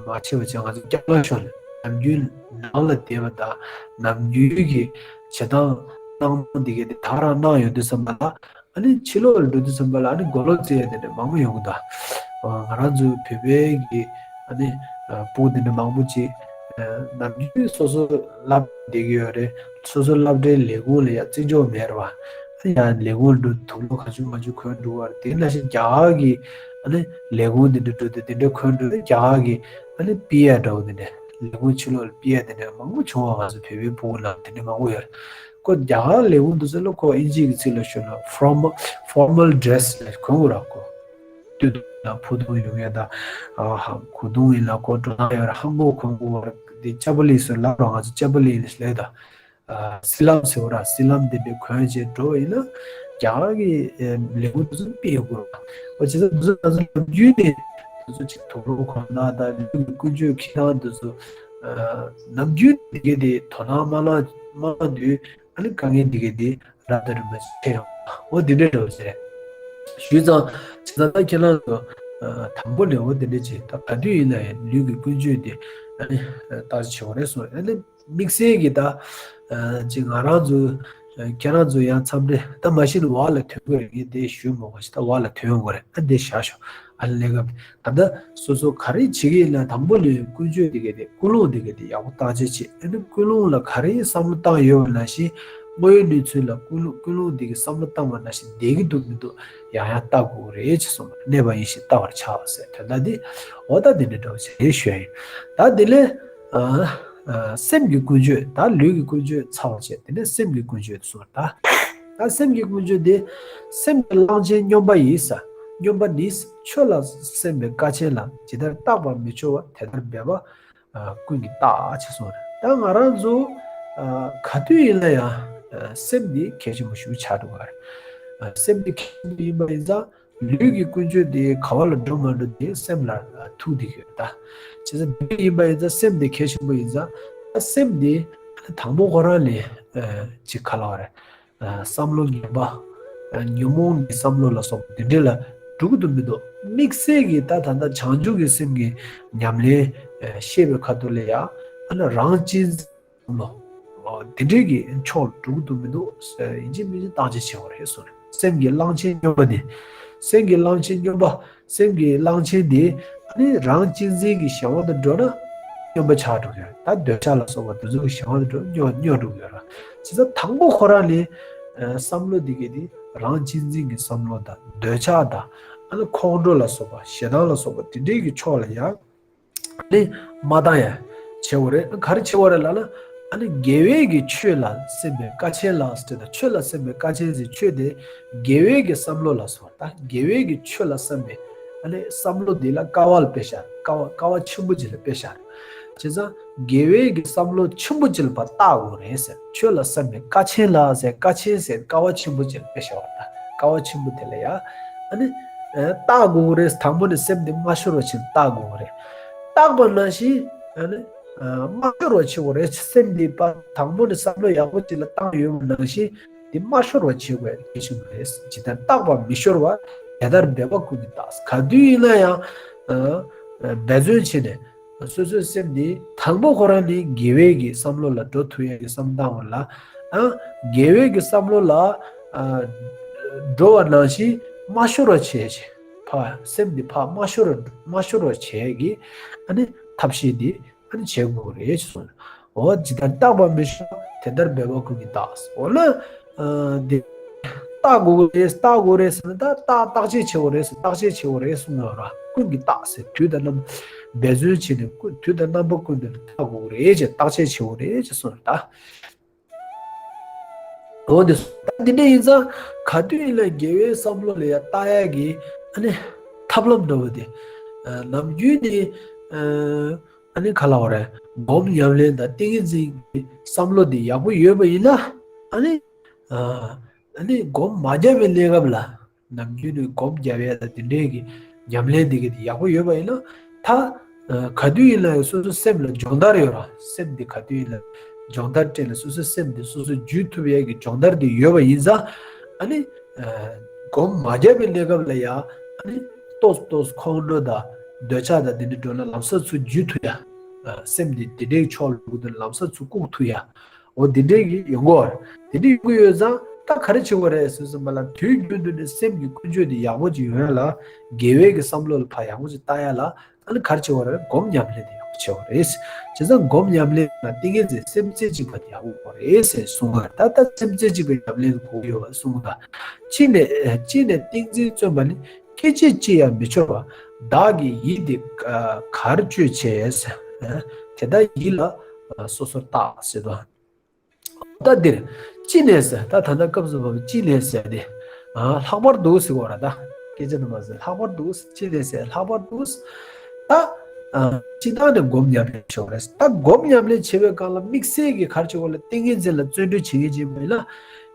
བྱས་པ་བྱས་ང་ཚོ་སྐྱག་ལ་ཤོར་ནས་ནམ་རྒྱུན་ནང་ལ་བསྡད་པ་དང་ནམ་རྒྱུན་གྱི་བྱེད་སྟངས་སྣང་སྟངས་འདི་གས་དེ་ད་ག་རང་གནང་ཡོང་དུས་ཙམ་པ་ལ། ཨ་ནི་ཕྱི་ལོགས་ལ་འགྲོ་དུས་ཙམ་པ་ལ་ཨ་ནི་མགོ་ལོག་རྩེ་ཡ་དེ་འདྲ་མང་པོ་ཡོང་གི་འདུག་ང་རང་ཚོའི་བོད་པའི་གི་ཨ་ནི་སྤུ་གུ་དེ་འདྲ་མང་པོ་ཅིག་ནམ་རྒྱུན་སོ་སོ་སློབ་བསྡད་ཀྱི་ཡོད་རེད། སོ་སོ་སློབ་གྲྭའི་ལས་ཁུངས་ལ་ཡ་བརྩི་འཇོག་མེད་རེད་བ། ཨ་ཡ་ལས་ཁུངས་ལ་འགྲོ་དུས་དུག་ལོག་ག་ཚོད་མ་ཚོད་གོན་འགྲོ་བར་དེ་ནང་བཞིན་རྒྱ་གར་གི་ཨ་ནི་ལས་ཁུངས་དེ་འདྲ་འགྲོ་དུས་དེ་འདྲ་གོན་འགྲོ་དུས་རྒྱ་གར་གི་ཨ་ནི་པི་ཨར་འདྲ་བོ་དེ་འདྲ་ལས་ཁུངས་ཕྱི་ལོགས་ལ་པི་ཨར་དེ་འདྲ་མང་པོ་བྱུང་བ་ང་ཚོ་བོད་པའི་སྤུ་གུ་ལ་དེ་འདྲ་མང་པོ་ཡོད་རེད། ཁོ་རྒྱ་གར་ལས་ཁུངས་འདུག་ཟེར་ལ་ཁོ་ཨིན་ཇི་གི་ཚིག་ལ་ཞུ་ན་ཕོར་མལ་ཕོར་མལ་ཌི་རེ་སི་ལ་གོན་དགོས་ར་ཁོ། སྟོད་ཐུང་ཡིན་ན་ཕོ་ཐུང་ཡོང་ཡ་ད། ཨ་ཧ་གོས་ཐུང་ཡིན་ན་ཁོ་འགྲོ་སྟངས་ཡོད་ར་ཧང་གོ་གོན་དགོས་ར་དེ་ཅ་པ་ལི་ཟེར་ལབ་ར་ང་ཚོ་ཅ་པ་ལི་ལ་ལས་ད། ཨ་སི་ལམ་ཟེར་བ་ར་སི་ལམ་དེ་འདྲ་གོན་བྱས་འགྲོ་ཡིན་ན་རྒྱ་གར་གི་ལས་ཁུངས་དེ་ཚོ་སྤེལ་དགོས་ར། འོ་བྱས་ཙང་དེ་ཚོ་ང་ཚོ་ནམ་རྒྱུན་ནས་དེ་ཚོ་ཅིག་དུག་ལོག་གོན་ན་ད་ལུས་ཀྱི་ཀུན་སྤྱོད་འཁྱེར་སྟངས་དེ་ཚོ་ནམ་རྒྱུན་དེ་གས་དེ་དོ་སྣང་མ་གནང་མ་གནང་དུས། ཨ་ནི་དཀའ་ངལ་འདི་གས་འདི་རབ་དང་རིམ་པ་ཞིག་འཕྲད་ཡོང་། འོ་འདི་འདྲའི་འདྲ་བོ་ཟེར། ཞུས་ཙང་བྱས་ཙང་ད་ཁྱེད་རང་ཚོ་དང་པོ་ནས་འོ་འདི་འདྲ་བྱེད་ད་ག་དུས་ཡིན་ན་ཡང་ལུས་ཀྱི་ཀུན་སྤྱོད་དེ་ཨ་ནི་བརྟག་དཔྱད་བྱེད་དགོས་རེད་གསུངས། ཨ་ནི་དམིགས་བསལ་གྱི་ད་ཅིག་ང་རང་ཚོ་ཁྱེད་རང་ཚོ་ཡང་མཚམས་རེ་ད་མ་གཞི་ནས་བར་ལ་ཐོན་གྱི་རེད། ངས་དེ་ཞུས་མ་དགོས་ཤིག་ད་བར་ལ་ཐོན་ཡོང་གི་རེད། ཨ་འདི་བཞག་ཤོག་ཨ་ལས་ཀ་ད་ལྟ་སོ་སོ་ག་རེ་བྱེད་ཀྱི་ཡིན་ན་དང་པོ་ལས་ཀུན་སྤྱོད་དེ་གས་དེ་ཀུན་སློང་དེ་གས་དེ་ཡག་པོ་བརྟག་དཔྱད་བྱེད། ཨ་ནི་ཀུན་སློང་ལ་ག་རེ་བསམ་བློ་བཏང་ཡོད་པ་ནང་བཞིན་དངོས་ཡོད་གནས་ཚུལ་ལ་ཀུན་སློང་ཀུན་སློང་དེ་གས་བསམ་བློ་བཏང་བ་ནང་བཞིན་བསྡད་ཀྱི་འདུག་མི་འདུག་ཡང་ཡང་བལྟ་དགོས་རེད་ཅེས་གསུངས་པ་གནས་པ་ཡིན་ཞེས་བལྟ་བར་བྱ་ཟེར་དོན་དག་འདི་འོ་ད་དེ་འདྲ་འདྲ་བོ་ཞིག་རེད་ཞུ་ཡ་ཡིན། ད་དེ་ལས་སེམས་ཀྱི་ཀུན་སྤྱོད་ད་ལུས་ཀྱི་ཀུན་སྤྱོད་ཚར་བ་བྱས་དེ་ནས་སེམས་ཀྱི་ཀུན་སྤྱོད་གསུངས་པ་ད། ད་སེམས་ཀྱི་ཀུན་སྤྱོད་དེ་སེམས་ཀྱི་གླང་ཆེན་སྨྱོན་པ་ཡིས། སྨྱོན་པ་ནི་ཆོས་ལ་སེམས་པའི་ཀ་ཆེན་ལ། ཇི་ལྟར་བརྟགས་པར་མི་འཆོར་བ། དེ་ལྟར་འབད་པ་ཀུན་གྱིས་བརྟགས་ཅེས་གསུངས་རེད། ད་ང་རང་ཚོ་ག་དུས་ཡིན་ན་ཡང་སེམས་འདི་གལ་ཆེན་པོ་ཞིག་ཆགས་འགྲོ་གི་རེད། སེམས་འདི་གལ་ཆེན་པོ་ཡིན་པ་ཡིན་ཙང་། ལུས་ཀྱི་ཀུན་སྤྱོད་དེ་ག་བ་ལ་འགྲོ་མ་འགྲོ་དེ་སེམས་ལ་ཐུག་བསྡད་ཀྱི་ཡོད་ད། བྱས་ཙང་དེ་འདྲ་ཡིན་པ་ཡིན་ཙང་སེམས་དེ་གལ་ཆེན་པོ་ཡིན་ཙང་། ད་སེམས་དེ་དང་པོ་ཁོ་རང་ལས་ཅིག་ག་ལབ་དགོས་རེད། བསམ་བློ་ངན་པ། ཉོན་མོངས་ཀྱི་བསམ་བློ་ལ་སོགས་པ་དེ་འདྲ་ལ་འགྲོ་གི་འདུག་མི་འདུག་དམིགས་བསལ་གྱི་ད་ད་ལྟ་བྱང་ཆུབ་ཀྱི་སེམས་ཀྱི་ཉམས་ལེན་བཤད་པའི་ཁ་ཐུག་ལ་ཡང་ཨ་ནི་རང་གཅེས་འཛིན་བསམ་བློ། འོ་དེ་འདྲའི་གི་ཕྱོགས་ལ་འགྲོ་གི་འདུག་མི་འདུག་ཡིན་གཅིག་མིན་གཅིག་བརྟག་དཔྱད་བྱེད་དགོས་རེད་གསུངས་རེད། སེམས་ཀྱི་གླང་ཆེན་སྨྱོན་པ་ནི། སེམས་ཀྱི་གླང་ཆེན་སྨྱོན་པ། སེམས་ཀྱི་གླང་ཆེན་དེ་ཨ་ནི་རང་གཅེས་འཛིན་གྱི་གཞན་དབང་དུ་འགྲོ་ན་སྨྱོན་པ་ཆགས་འགྲོ་གི་ཡོད། ད་འདོད་ཆགས་ལ་སོགས་པ་དེ་ཚོ་གི་གཞན་དབང་དུ་འགྲོ་སྨྱོ་སྨྱོ་འགྲོ་གི་ཡོད་ར། བྱས་ཙང་དང་པོ་ཁོ་རང་ལས་བསམ་བློ་འདི་གས་དེ་རང་གཅེས་འཛིན་གྱི་བསམ་བློ་དང་འདོད་ཆགས་དང་ཨ་ནི་ཁོང་ཁྲོ་ལ་སོགས་པ་ཞེ་སྡང་ལ་སོགས་པ་དེ་འདྲའི་གི་ཕྱོགས་ལ་ཡང་ནི་མ་བཏང་ཡ་བྱེད་དགོས་རེད། ག་རེ་བྱེད་དགོས་རེད་ལབ་ན། ཨ་ནི་དགེ་བའི་གི་ཆོས་ལ་སེམས་པའི་ཀ་ཆེན་ལ་ཟེར་ད། ཆོས་ལ་སེམས་པའི་ཀ་ཆེན་ཟེར་ཆོས་དེ་དགེ་བའི་གི་བསམ་བློ་ལ་སོགས་ད། དགེ་བའི་གི་ཆོས་ལ་བསམ་པའི་ཨ་ནི་བསམ་བློ་འདི་ལ་ཀ་བ་ལ་དཔེ་བཞག་ཀ་བ་ཀ་བ་ཆེན་པོ་ཅིག་ལ་དཔེ་བཞག་བྱས་ཙང་དགེ་བའི་གི་བསམ་བློ་ཆེན་པོ་ཅིག་ལ་ཕར་བལྟ་དགོས་རེད་ཟེར། ཆོས་ལ་བསམ་པའི་ཀ་ཆེན་ལ་ཟེར། ཀ་ཆེན་ཟེར་ཀ་བ་ཆེན་པོ་ཅིག་ལ་དཔེ་བཞག་པ་ད། ཀ་བ་ཆེན་པོ་དེ་ལ་ཡ་ཨ་ནི་བལྟ་དགོས་རེད། དང་པོ་ནས་སེམས་འདི་མ་ཤོར་བ་ཅིག་ལ་བལྟ་དགོས་རེད། བརྟགས་པ་ནང་བཞིན་ཨ་ནི་མ་ཤོར་བ་བྱེད་དགོས་རེད། སེམས་འདི་ཕར་དང་པོ་ནས་བསམ་བློ་ཡག་པོ་ཅིག་ལ་བཏང་ཡོད་པ་ནང་བཞིན། དེ་མ་ཤོར་བ་བྱེད་དགོས་གལ་ཆེན་པོ་རེད། ཇི་ལྟར་བརྟགས་པ་མི་ཤོར་བ། དེ་ལྟར་འབད་པ་ཀུན་གྱིས་བརྟགས། ག་དུས་ཡིན་ན་ཡང་འབད་བརྩོན་བྱས་ནས་སོ་སོའི་སེམས་འདི་དང་པོ་ཁོ་རང་ནི་དགེ་བའི་གི་བསམ་བློ་ལ་འགྲོ་ཐུབ་ཡ་གི་བསམ་བཏང་བ་ལ། དགེ་བའི་གི་བསམ་བློ་ལ་འགྲོ་བ་ནང་བཞིན་མ་ཤོར་བ་བྱས་བྱས། ཕ་སེམས་འདི་ཕ་མ་ཤོར་བ་མ་ཤོར་བ་བྱས་ཀྱི་ཨ་ནི་ཐབས་ཤེས་འདི། ཨ་ནི་བྱེད་དགོས་རེད་ཅེས་གསུངས། འོ་ཇི་ལྟར་བརྟགས་པ་མི་ཤོར་དེ་ལྟར་འབད་པ་ཀུན་གྱིས་བརྟགས། འོ་ན། འདི། བརྟག་དགོས་རེད་བརྟག་དགོས་རེད་ཟེར་ན་ད་བརྟག་བརྟག་དཔྱད་བྱེད་དགོས་རེད་ཟེར། བརྟག་དཔྱད་བྱེད་དགོས་རེད་གསུངས་ཡོད་ར། ཀུན་གྱིས་བརྟགས་ཟེར་དུས་དང་རྣམ། འབད་བརྩོན་བྱས་ནས་ཀུན་དུས་དང་རྣམ་པ་ཀུན་ཏུ་བརྟག་དགོས་རེད་ཅེས་བརྟག་དཔྱད་བྱེད་དགོས་རེད་ཅེས་གསུངས་ཡོད་ད། འོ་འདི་ད་འདི་འདྲ་ཡིན་ཙང་ག་དུས་ཡིན་ན་དགེ་བའི་བསམ་བློ་ལ་ཡ་ལྟ་ཡ་གི་ཨ་ནི་ཐབས་ལམ་འདྲ་བོ་དེ་ནམ་རྒྱུན་ནི་ཨ་ནི་ག་ལབ་དགོས་རེད། སྒོམ་ཉམས་ལེན་དང་ཏིང་ངེ་འཛིན་གྱི་བསམ་བློ་དེ་ཡག་པོ་ཡོད་པ་ཡིན་ན་ཨ་ནི་ཨ་ནི་སྒོམ་མ་བརྒྱབ་པའི་གནས་སྐབས་ལ་ནམ་རྒྱུན་ནི་སྒོམ་བརྒྱབ་ཡ་དང་དེ་འདྲའི་གི་ཉམས་ལེན་དེ་གི་དེ་ཡག་པོ་ཡོད་པ་ཡིན་ན་ད། ག་དུས་ཡིན་ན་ཡང་སོ་སོའི་སེམས་ལ་སྦྱོང་བརྡར་ཡོད་ར། སེམས་འདི་ག་དུས་ཡིན་ན་སྦྱོང་བརྡར་སྤྲད་ནས་སོ་སོའི་སེམས་འདི་སོ་སོས་འཇུས་ཐུབ་ཡས་ཀྱི་སྦྱོང་བརྡར་འདི་ཡོད་པ་ཡིན་ཙང་ཨ་ནི། སྒོམ་མ་བརྒྱབ་པའི་གནས་སྐབས་ལ་ཡང་ཨ་ནི་ཏོག་ཏོག་ཁོང་ཁྲོ་དང་འདོད་ཆགས་དང་འདི་འདྲ་འགྲོ་ན་ལམ་སང་ཚུར་འཇུས་ཐུབ་ཡ། སེམས་འདི་དེ་འདྲའི་ཕྱོགས་ལ་འགྲོ་གི་འདུག་ལམ་སང་ཚུར་བཀུག་ཐུབ་ཡ། འོ་དེ་འདྲའི་གི་ཡོང་གི་ཡོད་རེད། དེ་འདྲའི་ཡོང་གི་ཡོད་ཙང་ད་ག་རེ་བྱེད་དགོས་རེད་ཟེར་ཙམ་པ་ལ་དུས་རྒྱུན་དུ་ནས་སེམས་ཀྱི་ཀུན་སྤྱོད་དེ་ཡག་པོ་ཅིག་ཡོང་ཡ་ལ་དགེ་བའི་གི་བསམ་བློ་ལ་ཕར་ཡག་པོ་ཅིག་བལྟ་ཡ་ལ་ད་ནི་ག་རེ་བྱེད་དགོས་རེད། སྒོམ་ཉམས་ལེན་དེ་ཡག་པོ་བྱེད་དགོས་རེད། བྱས་ཙང་སྒོམ་ཉམས་ལེན་ལ་ཏིང་ངེ་འཛིན་སེམས་རྩེ་གཅིག་པ་དེ་ཡག་པོ་དགོས་རེད་ཟེར་གསུང་གི་རེད། ད་ལྟ་སེམས་རྩེ་གཅིག་པའི་ཉམས་ལེན་དགོས་ཀྱི་ཡོད་པ་གསུང་གི་རེད། གཅིག་ནས་གཅིག་ནས་ཏིང་འཛིན་བརྩོན་པ་ནི། སྐད་ཅིག་གཅིག་ཡང་མི་འཆོར་བ། བདག་གི་ཡིད་དེ་གར་སྤྱོད་བྱེད། དེ་ལྟར་ཡིད་ལ་སོ་སོར་བརྟག་ཟེར་དོ། ད་འདིར་ཅི་ནས་ཟེར་ད་ད་ལྟ་སྐབས་སུ་བབ་ཅི་ནས་ཟེར་ནི། ལྷག་པར་དུ་ཟེར་བ་ར་ད། སྐད་ཆ་ནི་མ་ཟེར་ལྷག་པར་དུ་ཅི་ནས་ཟེར་ལྷག་པར་དུ། ད། སྤྱི་བཏང་ནས་སྒོམ་ཉམས་ལེན་བྱེད་པ་རེད། ད་སྒོམ་ཉམས་ལེན་བྱེད་པའི་སྒང་ལ་དམིགས་བསལ་གྱི་གར་བྱེད་པ་ལ་ཏིང་ངེ་འཛིན་ལ་བརྩོན་འགྲུས་བྱེད་མཁན་ཅིག་ཡིན་པ་ཡིན་ན།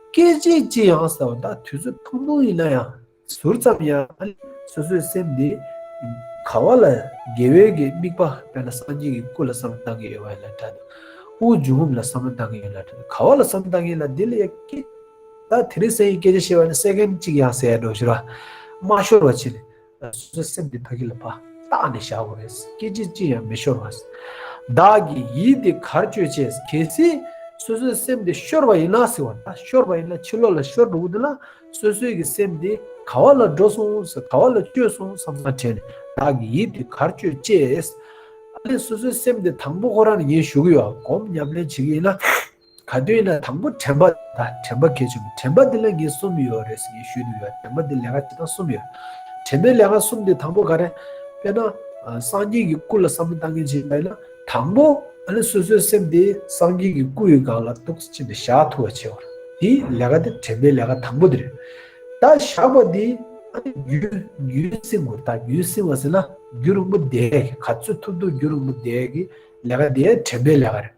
སྐད་ཅིག་ཅི་ཡང་ཟེར་བ་ད་དུས་ཚོད་ཐུང་ཐུང་ཡིན་ན་ཡང་། ཟུར་ཙམ་ཡང་སོ་སོའི་སེམས་འདི་ག་བ་ལ་དགེ་བའི་གི་དམིགས་པ་དཔེར་ན་སངས་རྒྱས་ཀྱི་སྐུ་ལ་བསམ་བཏང་གི་ཡོད་པ་ཡིན་ན་འདྲ་འདུག་དབུགས་འབྱུང་རྔུབ་ལ་བསམ་བཏང་གི་ཡོད་ན་འདྲ་འདུག་ག་བ་ལ་བསམ་བཏང་གི་ཡིན་ན་འདི་ལ་ཡ་སྐད། ད་དེ་རིང་སང་ཉིན་སྐད་ཆ་བཤད་པ་ནི་སེ་ཀེན་གཅིག་ཡང་ཟེར་ཡ་འགྲོ་ཞུ་ར། མ་ཤོར་བ་བྱས་ནས་སོ་སོའི་སེམས་འདི་ཕ་གི་ལ་ཕར་བཏགས་ནས་བཞག་དགོས་རེད། སྐད་ཅིག་གཅིག་ཡང་མི་ཤོར་བ། བདག་གི་ཡིད་འདི་གར་སྤྱོད་བྱེད། གལ་སྲིད་སོ་སོའི་སེམས་འདི་ཤོར་བ་ཡིན་ན་ཟེར་བ་ད་ཤོར་བ་ཡིན་ན་ཕྱི་ལོགས་ལ་ཤོར་འགྲོ་གི་འདུག་ན། སོ་སོའི་གི་སེམས་འདི་ག་བ་ལ་འགྲོ་སོང་ཟེར་ག་བ་ལ་བསྐྱོད་སོང་བསམ་བསམ་དྲན་ནས་བདག་གི་ཡིད་དེ་གར་སྤྱོད་ཅེས། ཨ་ནི་སོ་སོའི་སེམས་འདི་དང་པོ་ཁོ་རང་ནས་ངས་ཞུ་གི་ཡོད། སྒོམ་ཉམས་ལེན་བྱེད་ཀྱི་ཡིན་ན། ག་དུས་ཡིན་ན་དང་པོ་དྲན་པ་དང་དྲན་པ་གལ་ཆེན་པོ། དྲན་པ་འདི་ལ་ངས་གསུམ་ཡོད་རེད་ཟེར་ངས་ཞུས་འདུག་ཡ། དྲན་པ་འདི་ལས་ཀ་བྱེད་སྟངས་གསུམ་ཡོད། དྲན་པའི་ལས་ཀ་གསུམ་འདི་དང་པོ་ག་རེ། དཔེར་ན། སངས་རྒྱས་ཀྱི་སྐུ་ལ་བསམ་བློ་བཏང་མཁན་ཅིག་ཡིན་པ་ཡིན་ན། དང་པོ་ཨ་ནི་སོ་སོའི་སེམས་དེ་སངས་རྒྱས་ཀྱི་སྐུ་ཡི་སྒང་ལ་ཏོག་ཙམ་ཅིག་ནས་བཞག་ཐུབ་པ་བྱེད་པ། དེའི་ལས་ཀ་དེ་དྲན་པའི་ལས་ཀ་དང་པོ་དེ་རེད། ད་བཞག་པ་དེ་ཨ་ནི་རྒྱུན་རྒྱུན་བསྲིང་དགོས། ད་རྒྱུན་བསྲིང་བ་ཟེར་ན་རྒྱུན་རིང་པོ་བསྡད་ཡ་གི་ག་ཚོད་ཐུབ་ཐུབ་རྒྱུན་རིང་པོ་བསྡད་ཡ་གི་ལས་ཀ་དེ་དྲན་པའི་ལས་ཀ་རེད།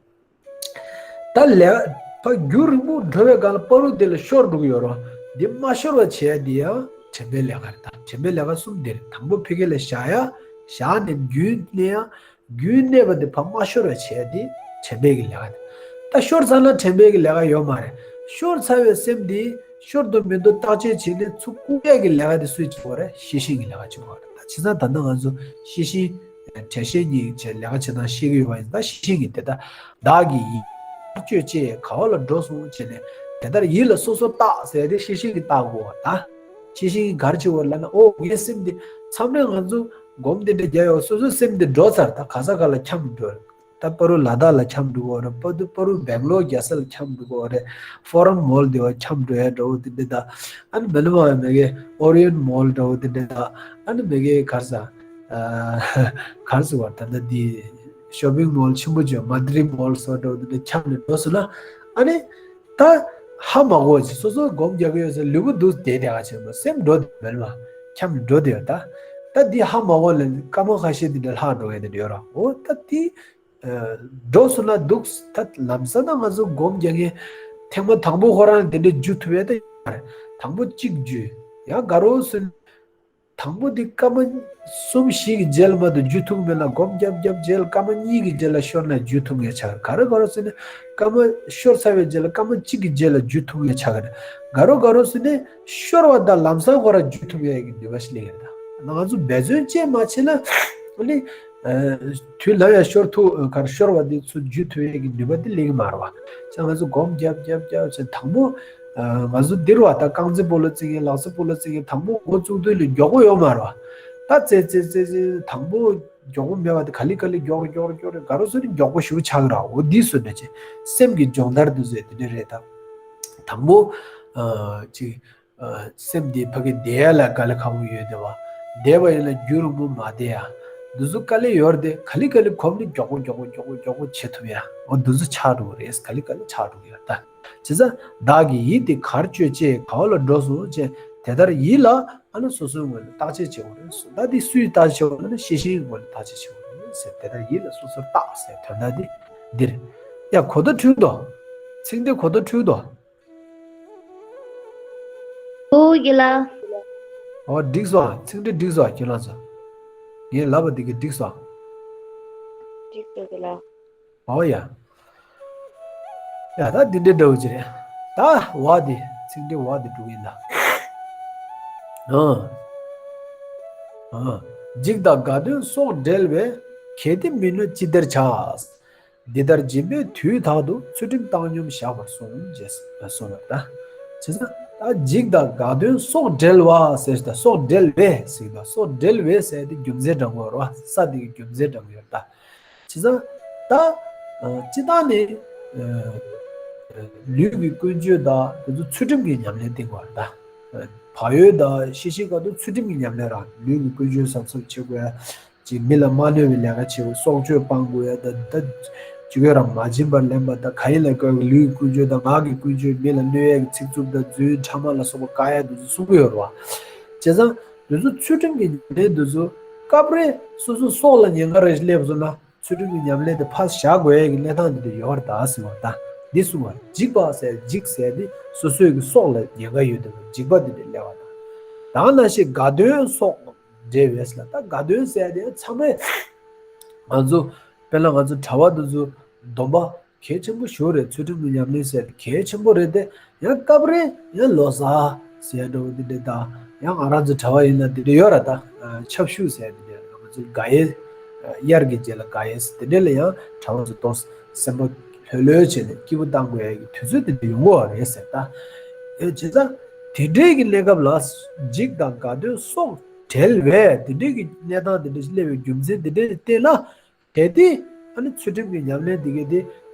ད་ལས་ཀ་ཕར་རྒྱུན་རིང་པོ་འགྲོ་བའི་སྒང་ལ་བར་དུ་དེ་ལ་ཤོར་འགྲོ་གི་ཡོད་རེད། འདི་མ་ཤོར་བ་བྱེད་ཡ་དེ་ཡང་དྲན་པའི་ལས་ཀ་རེད། ད་དྲན་པའི་ལས་ཀ་གསུམ་དེ་རེད། དང་པོ་ཕ་གི་ལ་བཞག་ཡ། བཞག་ནས་རྒྱུན་གནས་ཡ། རྒྱུན་གནས་པ་དེ་ཕར་མ་ཤོར་བ་བྱས་ཏེ་དྲན་པའི་གི་ལས་ཀ་དེ། ད་ཤོར་ཚར་ན་དྲན་པའི་གི་ལས་ཀ་ཡོད་མ་རེད། ཤོར་ཚར་བའི་སེམས་དེ་ཤོར་འདུག་མི་འདུག་བརྟག་དཔྱད་བྱས་ནས་ཚུར་བཀུག་ཡས་ཀྱི་ལས་ཀ་དེ་སུས་བྱེད་དགོས་རེད། ཤེས་བཞིན་གྱི་ལས་ཀ་བྱེད་དགོས་རེད། ད་བྱས་ཙང་ད་ལྟ་ང་ཚོ་ཤེས་བཞིན་དྲན་ཤེས་གཉིས་བྱས་ལས་ཀ་བྱེད་སྟངས་ཤེས་ཀྱི་ཡོད་པ་ཡིན་ད། ཤེས་བཞིན་གྱི་དེ་ལྟར་བདག་གི་ཡིད་ཐག་གཅོད་ཅེས་ག་བ་ལ་འགྲོ་སོང་བྱས་ནས་དེ་ལྟར་ཡིད་ལ་སོ་སོར་བརྟག་ཟེར་ཏེ་ཤེས་བཞིན་གྱི་བརྟག་དགོས་པ་ད། ཤེས་བཞིན་གྱིས་ག་རེ་བྱེད་དགོས་ལབ་ན། ཨོ་ངའི་སེམས་འདི་མཚམས་རེ་ང་ཚོ་སྒོམ་འདི་འདྲ་རྒྱག་ཡོད། སོ་སོའི་སེམས་འདི་འགྲོ་ཚར། ད་ག་ས་ག་ལ་འཁྱམས་འགྲོ། ད་པ་རུ་ལ་དྭགས་ལ་འཁྱམས་འགྲོ་གི་རེད། པ་དུ་པ་རུ་སྦེང་ལོར་རྒྱལ་ས་ལ་འཁྱམས་འགྲོ་གི་རེད། ཧྥོ་རན་མོལ་འདི་བ་འཁྱམས་འགྲོ་ཡ་འདྲ་བོ་འདི་འདྲ་ད། ཨ་ནི་མི་ལ་མ་མེ་གེ་ཨོ་རི་ཡན་མོལ་འདྲ་བོ་འདི་འདྲ་ད། ཨ་ནི་མེ་གེ་གར་ས་གར་ས་བ་ད་ད་འདི་ཤོ་པིང་མོལ་ཆེན་པོ་བྱོས། མ་དི་རི་མོལ་སོགས་འདྲ་བོ་འདི་འདྲ་འཁྱམས་ནས་འགྲོ་སོང་ན། ཨ་ནི་ད་ཧ་མ་གོ་ཅིག་སོ་སོ་སྒོམ་རྒྱག་གི་ཡོད་ཟེར་ལུས་པོ་འདུག་བསྡད་བསྡད་ག་བྱེད་མ། སེམས་འགྲོ་དེ་མེད་མ་འཁྱམས་འགྲོ་དེ་ཡོད་ད། ད་འདི་ཧ་མ་གོ་ལ་སྐར་མ་ཁ་ཤས་འདི་འདྲ་ལྷག་འགྲོ་ཡ་དེ་འདྲ་ཡོད་ར། འོ་ད་འདི་འགྲོ་སོང་ན་འདུག་ད་ལམ་སང་ན་ང་ཚོ་སྒོམ་རྒྱག་མཁན་ཐེངས་མ་དང་པོ་ཁོ་རང་དེ་འདྲ་འཇུ་ཐུབ་ཡ་ད་ཡོད་ར། དང་པོ་གཅིག་འཇུ་ཡང་དགའ་རོགས་སུ། དང་པོ་འདི་སྐར་མ་གསུམ་བཞི་གི་རྗེས་ལ་མ་གཏོགས་འཇུ་ཐུབ་མེད་ལ། སྒོམ་རྒྱབ་རྒྱབ་རྗེས་ལ་སྐར་མ་གཉིས་ཀྱི་རྗེས་ལ་ཤོར་ན་འཇུ་ཐུབ་མཁན་ཆགས། ག་རེ་ག་རེ་ཟེར་ན་སྐར་མ་ཤོར་ཚར་བའི་རྗེས་ལ་སྐར་མ་གཅིག་གི་རྗེས་ལ་འཇུ་ཐུབ་མཁན་ཆགས་ཀྱི་རེད། ག་རེ་ག་རེ་ཟེར་ན་ཤོར་བ་དང་ལམ་སང་ཁོ་རང་འཇུ་ཐུབ་ཡས་ཀྱི་ནུས་པ་ཞིག་སླེབས་ཀྱི་རེད། ད་ང་ཚོ་འབད་བརྩོན་བྱེད་མ་བྱེད་ན་ཨ་ནི་དུས་ལ་ཡང་ཤོར་ཐུབ་ག་རེ་ཤོར་བ་འདི་ཚུར་འཇུ་ཐུབ་ཡས་ཀྱི་ནུས་པ་འདི་སླེབས་ཀྱི་མ་རེད་བ། ཙང་ང་ཚོ་སྒོམ་རྒྱབ་རྒྱབ་རྒྱབ་བྱས་དང་པོ། ང་ཚོ་འདིར་བ་ད་རྐང་རྩེད་སྤོ་ལོ་རྩེད་མཁན་ལག་རྩེད་སྤོ་ལོ་རྩེད་མཁན་དང་པོ་འགོ་བཙུགས་དུས་ལ་མགྱོགས་པོ་ཡོད་མ་རེད་བ། ད་རྩེད་རྩེད་རྩེད་རྩེད་དང་པོ་མགྱོགས་པོ་མེད་བ། དེ་ག་ལེ་ག་ལེ་མགྱོགས་རེ་མགྱོགས་རེ་མགྱོགས་རེ་ག་རེ་སོང་ནས་མགྱོགས་པོ་ཞེ་པོ་ཆགས་ཀྱི་རེད། འོ་འདི་སོང་ནས་ཅིག་སེམས་ཀྱི་སྦྱོང་བརྡར་འདུག་ཟེར་དེ་འདྲ་རེད་ད། དང་པོ་ཅིག་སེམས་འདི་ཕ་གི་བདེ་ཡ་ལ་དཀའ་ལས་ཁག་པོ་ཡོད་དེ་བ། བདེ་བ་ཡིན་ལ་རྒྱུན་རིང་པོ་མ་བདེ་ཡ། འདི་ཚོ་དཀའ་ལས་ཡོད་རེད་དེ་ག་ལེ་ག་ལེ་གོམས་ནས་མགྱོགས་པོ་མགྱོགས་པོ་མགྱོགས་པོ་མགྱོགས་པོ་བྱེད་ཐུབ་ཡ། འོ་འདི་ཚོ་ཆགས་འགྲོ་གི་རེད། ག་ལེ་ག་ལེ་ཆགས་འགྲོ་གི་ཡ་ད། བྱས་ཙང་བདག་གི་ཡིད་དེ་གར་བཅོས་ཅེས་ག་བ་ལ་འགྲོ་སོང་ཅེས་དེ་ལྟར་ཡིད་ལ་ཨ་ནི་སོ་སོའི་ངོས་ལ་བརྟག་དཔྱད་བྱེད་དགོས་རེད། ད་དེ་སུས་བརྟག་དཔྱད་བྱེད་དགོས་ལབ་ན་ཤེས་བཞིན་ངོས་ལ་བརྟག་དཔྱད་བྱེད་དགོས་རེད་ཟེར། དེ་ལྟར་ཡིད་ལ་སོ་སོར་བརྟག་ཟེར་དོན་དག་དེ་འདིར། ཡ་གོ་བརྡ་འཕྲོད་དོ། ཚིག་འདི་གོ་བརྡ་འཕྲོད་དོ། ཨོ་རྒན་ལགས། ཨོ་འགྲིག་སོང་། ཚིག་འདི་འགྲིག་སོང་རྒན་ལགས་ཚོ། ངས་ལབ་པ་འདི་གི་འགྲིག་སོང་། འགྲིག་སོང་རྒན་ལགས། ཨོ་ཡ། ཡ་ད་འདི་འདྲའི་འདྲ་བོ་ཅིག་རེད། ད་བ་འདི་ཚིག་འདི་བ་འདི་འགྲོ་གི་ཡིན་ད། ཨ། ཨ། འཇིགས་དང་དགའ་སྟོན་སོགས་འབྲེལ་བས། གལ་ཏེ་མི་གནོད་ཅི་བདེར་བྱ། འདི་ལྟར་སྦྱིན་པས་དུས་རྟག་ཏུ། ཚུལ་ཁྲིམས་བཏང་སྙོམས་བཞག་པར་གསུངས། ཅེས་གསུངས་པ་ད། བྱས་ཙང་ད་འཇིགས་དང་དགའ་སྟོན་སོགས་འབྲེལ་བ་ཟེར་ད་སོགས་འབྲེལ་བས་ཟེར་ད་སོགས་འབྲེལ་བས་ཟེར་ཏེ་རྒྱུ་མཚན་དྲངས་པ་རེད་བ། ས་འདི་གི་རྒྱུ་མཚན་དྲངས་ཡོད་ད། བྱས་ཙང་ད། ཨ། སྤྱིར་བཏང་ནས། ཨ། ལུས་ཀྱི་ཀུན་སྤྱོད་དང་དེ་ཚོ་ཚུལ་ཁྲིམས་ཀྱི་ཉམས་ལེན་བསྟེན་དགོས་རེད་ད། ཨ། བག་ཡོད་དང་ཤི་ཤི་ཀ་ཏུ་ཚུལ་ཁྲིམས་ཀྱི་ཉམས་ལེན་རང་ལུས་ཀྱི་ཀུན་སྤྱོད་གཟབ་གཟབ་བྱེད་དགོས་ཡ། ཅིག་མི་ལ་མ་གནོད་པའི་ལས་ཀ་བྱེད་དགོས། སྲོག་གཅོད་སྤང་དགོས་ཡ་ད་ད། ཇི་ག་རང་མ་བྱིན་པར་ལེན་པ་ད་ག་ཡིན་ལ་དགའ་བའི་ལུས་ཀྱི་ཀུན་སྤྱོད་དང་ངག་གི་ཀུན་སྤྱོད་མི་ལ་གནོད་ཡ་གི་ཚིག་རྩུབ་དང་རྫུན་ཕྲ་མ་ལ་སོགས་པ་བཀག་ཡ་དེ་ཚོ་གསུང་གི་ཡོད་རེད་བ། བྱས་ཙང་དེ་ཚོ་ཚུལ་ཁྲིམས་ཀྱི་ཉམས་ལེན་དེ་ཚོ་སྐབས་རེ་སོ་སོ་སྲོག་ལ་ཉེན་ཁ་རེ་སླེབས་སོང་ན། ཚུལ་ཁྲིམས་ཀྱི་ཉམས་ལེན་དེ་ཕར་བཞག་དགོས་ཡས་ཀྱི་གནས་སྟངས་དེ་འདྲ་ཡོད་རེད་ད་ཟེར་བ་ད། འདི་གསུངས་པ་འཇིགས་པ་ཟེར་འཇིགས་ཟེར་དེ་སོ་སོའི་གི་སྲོག་ལ་ཉེན་ཁ་ཡོད་དེ་འཇིགས་པ་དེ་འདྲ་སླེབས་པ་ད། ད་ནང་བཞིན་དགའ་སྟོན་སོགས་འབྲེལ་བས་ལ་ད་དགའ་སྟོན་ཟེར་དེ་ཚང་མས་ང་ཚོ་དཔེར་ན་ང་ཚོ་གྲྭ་པ་དེ་ཚོ་སྡོམ་པ་གལ་ཆེན་པོ་ཞིག་རེད། ཚུལ་ཁྲིམས་ཀྱི་ཉམས་ལེན་ཟེར་གལ་ཆེན་པོ་རེད་དེ། ཡང་སྐབས་རེ་ཡང་ལོ་གསར་ཟེར་འགྲོ་འདི་འདྲ་དང་ཡང་ང་རང་ཚོ་གྲྭ་པ་ཡིན་ན་འདི་འདྲ་ཡོད་ར་ད། ཆབ་ཞུ་ཟེར་འདི་འདྲ་ང་ཚོ་དགའ་ཡས་དབྱར་གྱི་རྗེས་ལ་དགའ་ཡས་འདི་འདྲ་ལ་ཡང་གྲྭ་པ་ཚོ་ཏོག་སེམས་པ་ལྷོད་ལྷོད་བྱས་ནས་སྐྱིད་པོ་བཏང་དགོས་ཡ་གི་དུས་ཚོད་འདི་འདྲ་ཡོང་གི་རེད་ཟེར་ད། ཨེ་བྱས་ཙང་དེ་འདྲའི་གི་གནས་སྐབས་ལ་འཇིགས་དང་དགའ་སྟོན་སོགས་འབྲེལ་བས་དེ་འདྲའི་གི་གནས་སྟངས་དེ་འདྲ་ཞིག་སླེབས་པའི་རྒྱུ་མཚན་དེ་འདྲ་ཞིག་བསྟན་ན། གལ་ཏེ་ཨ་ནི་ཚུལ་ཁྲིམས་ཀྱི་ཉམས་ལེན་འདི་གས་དེ་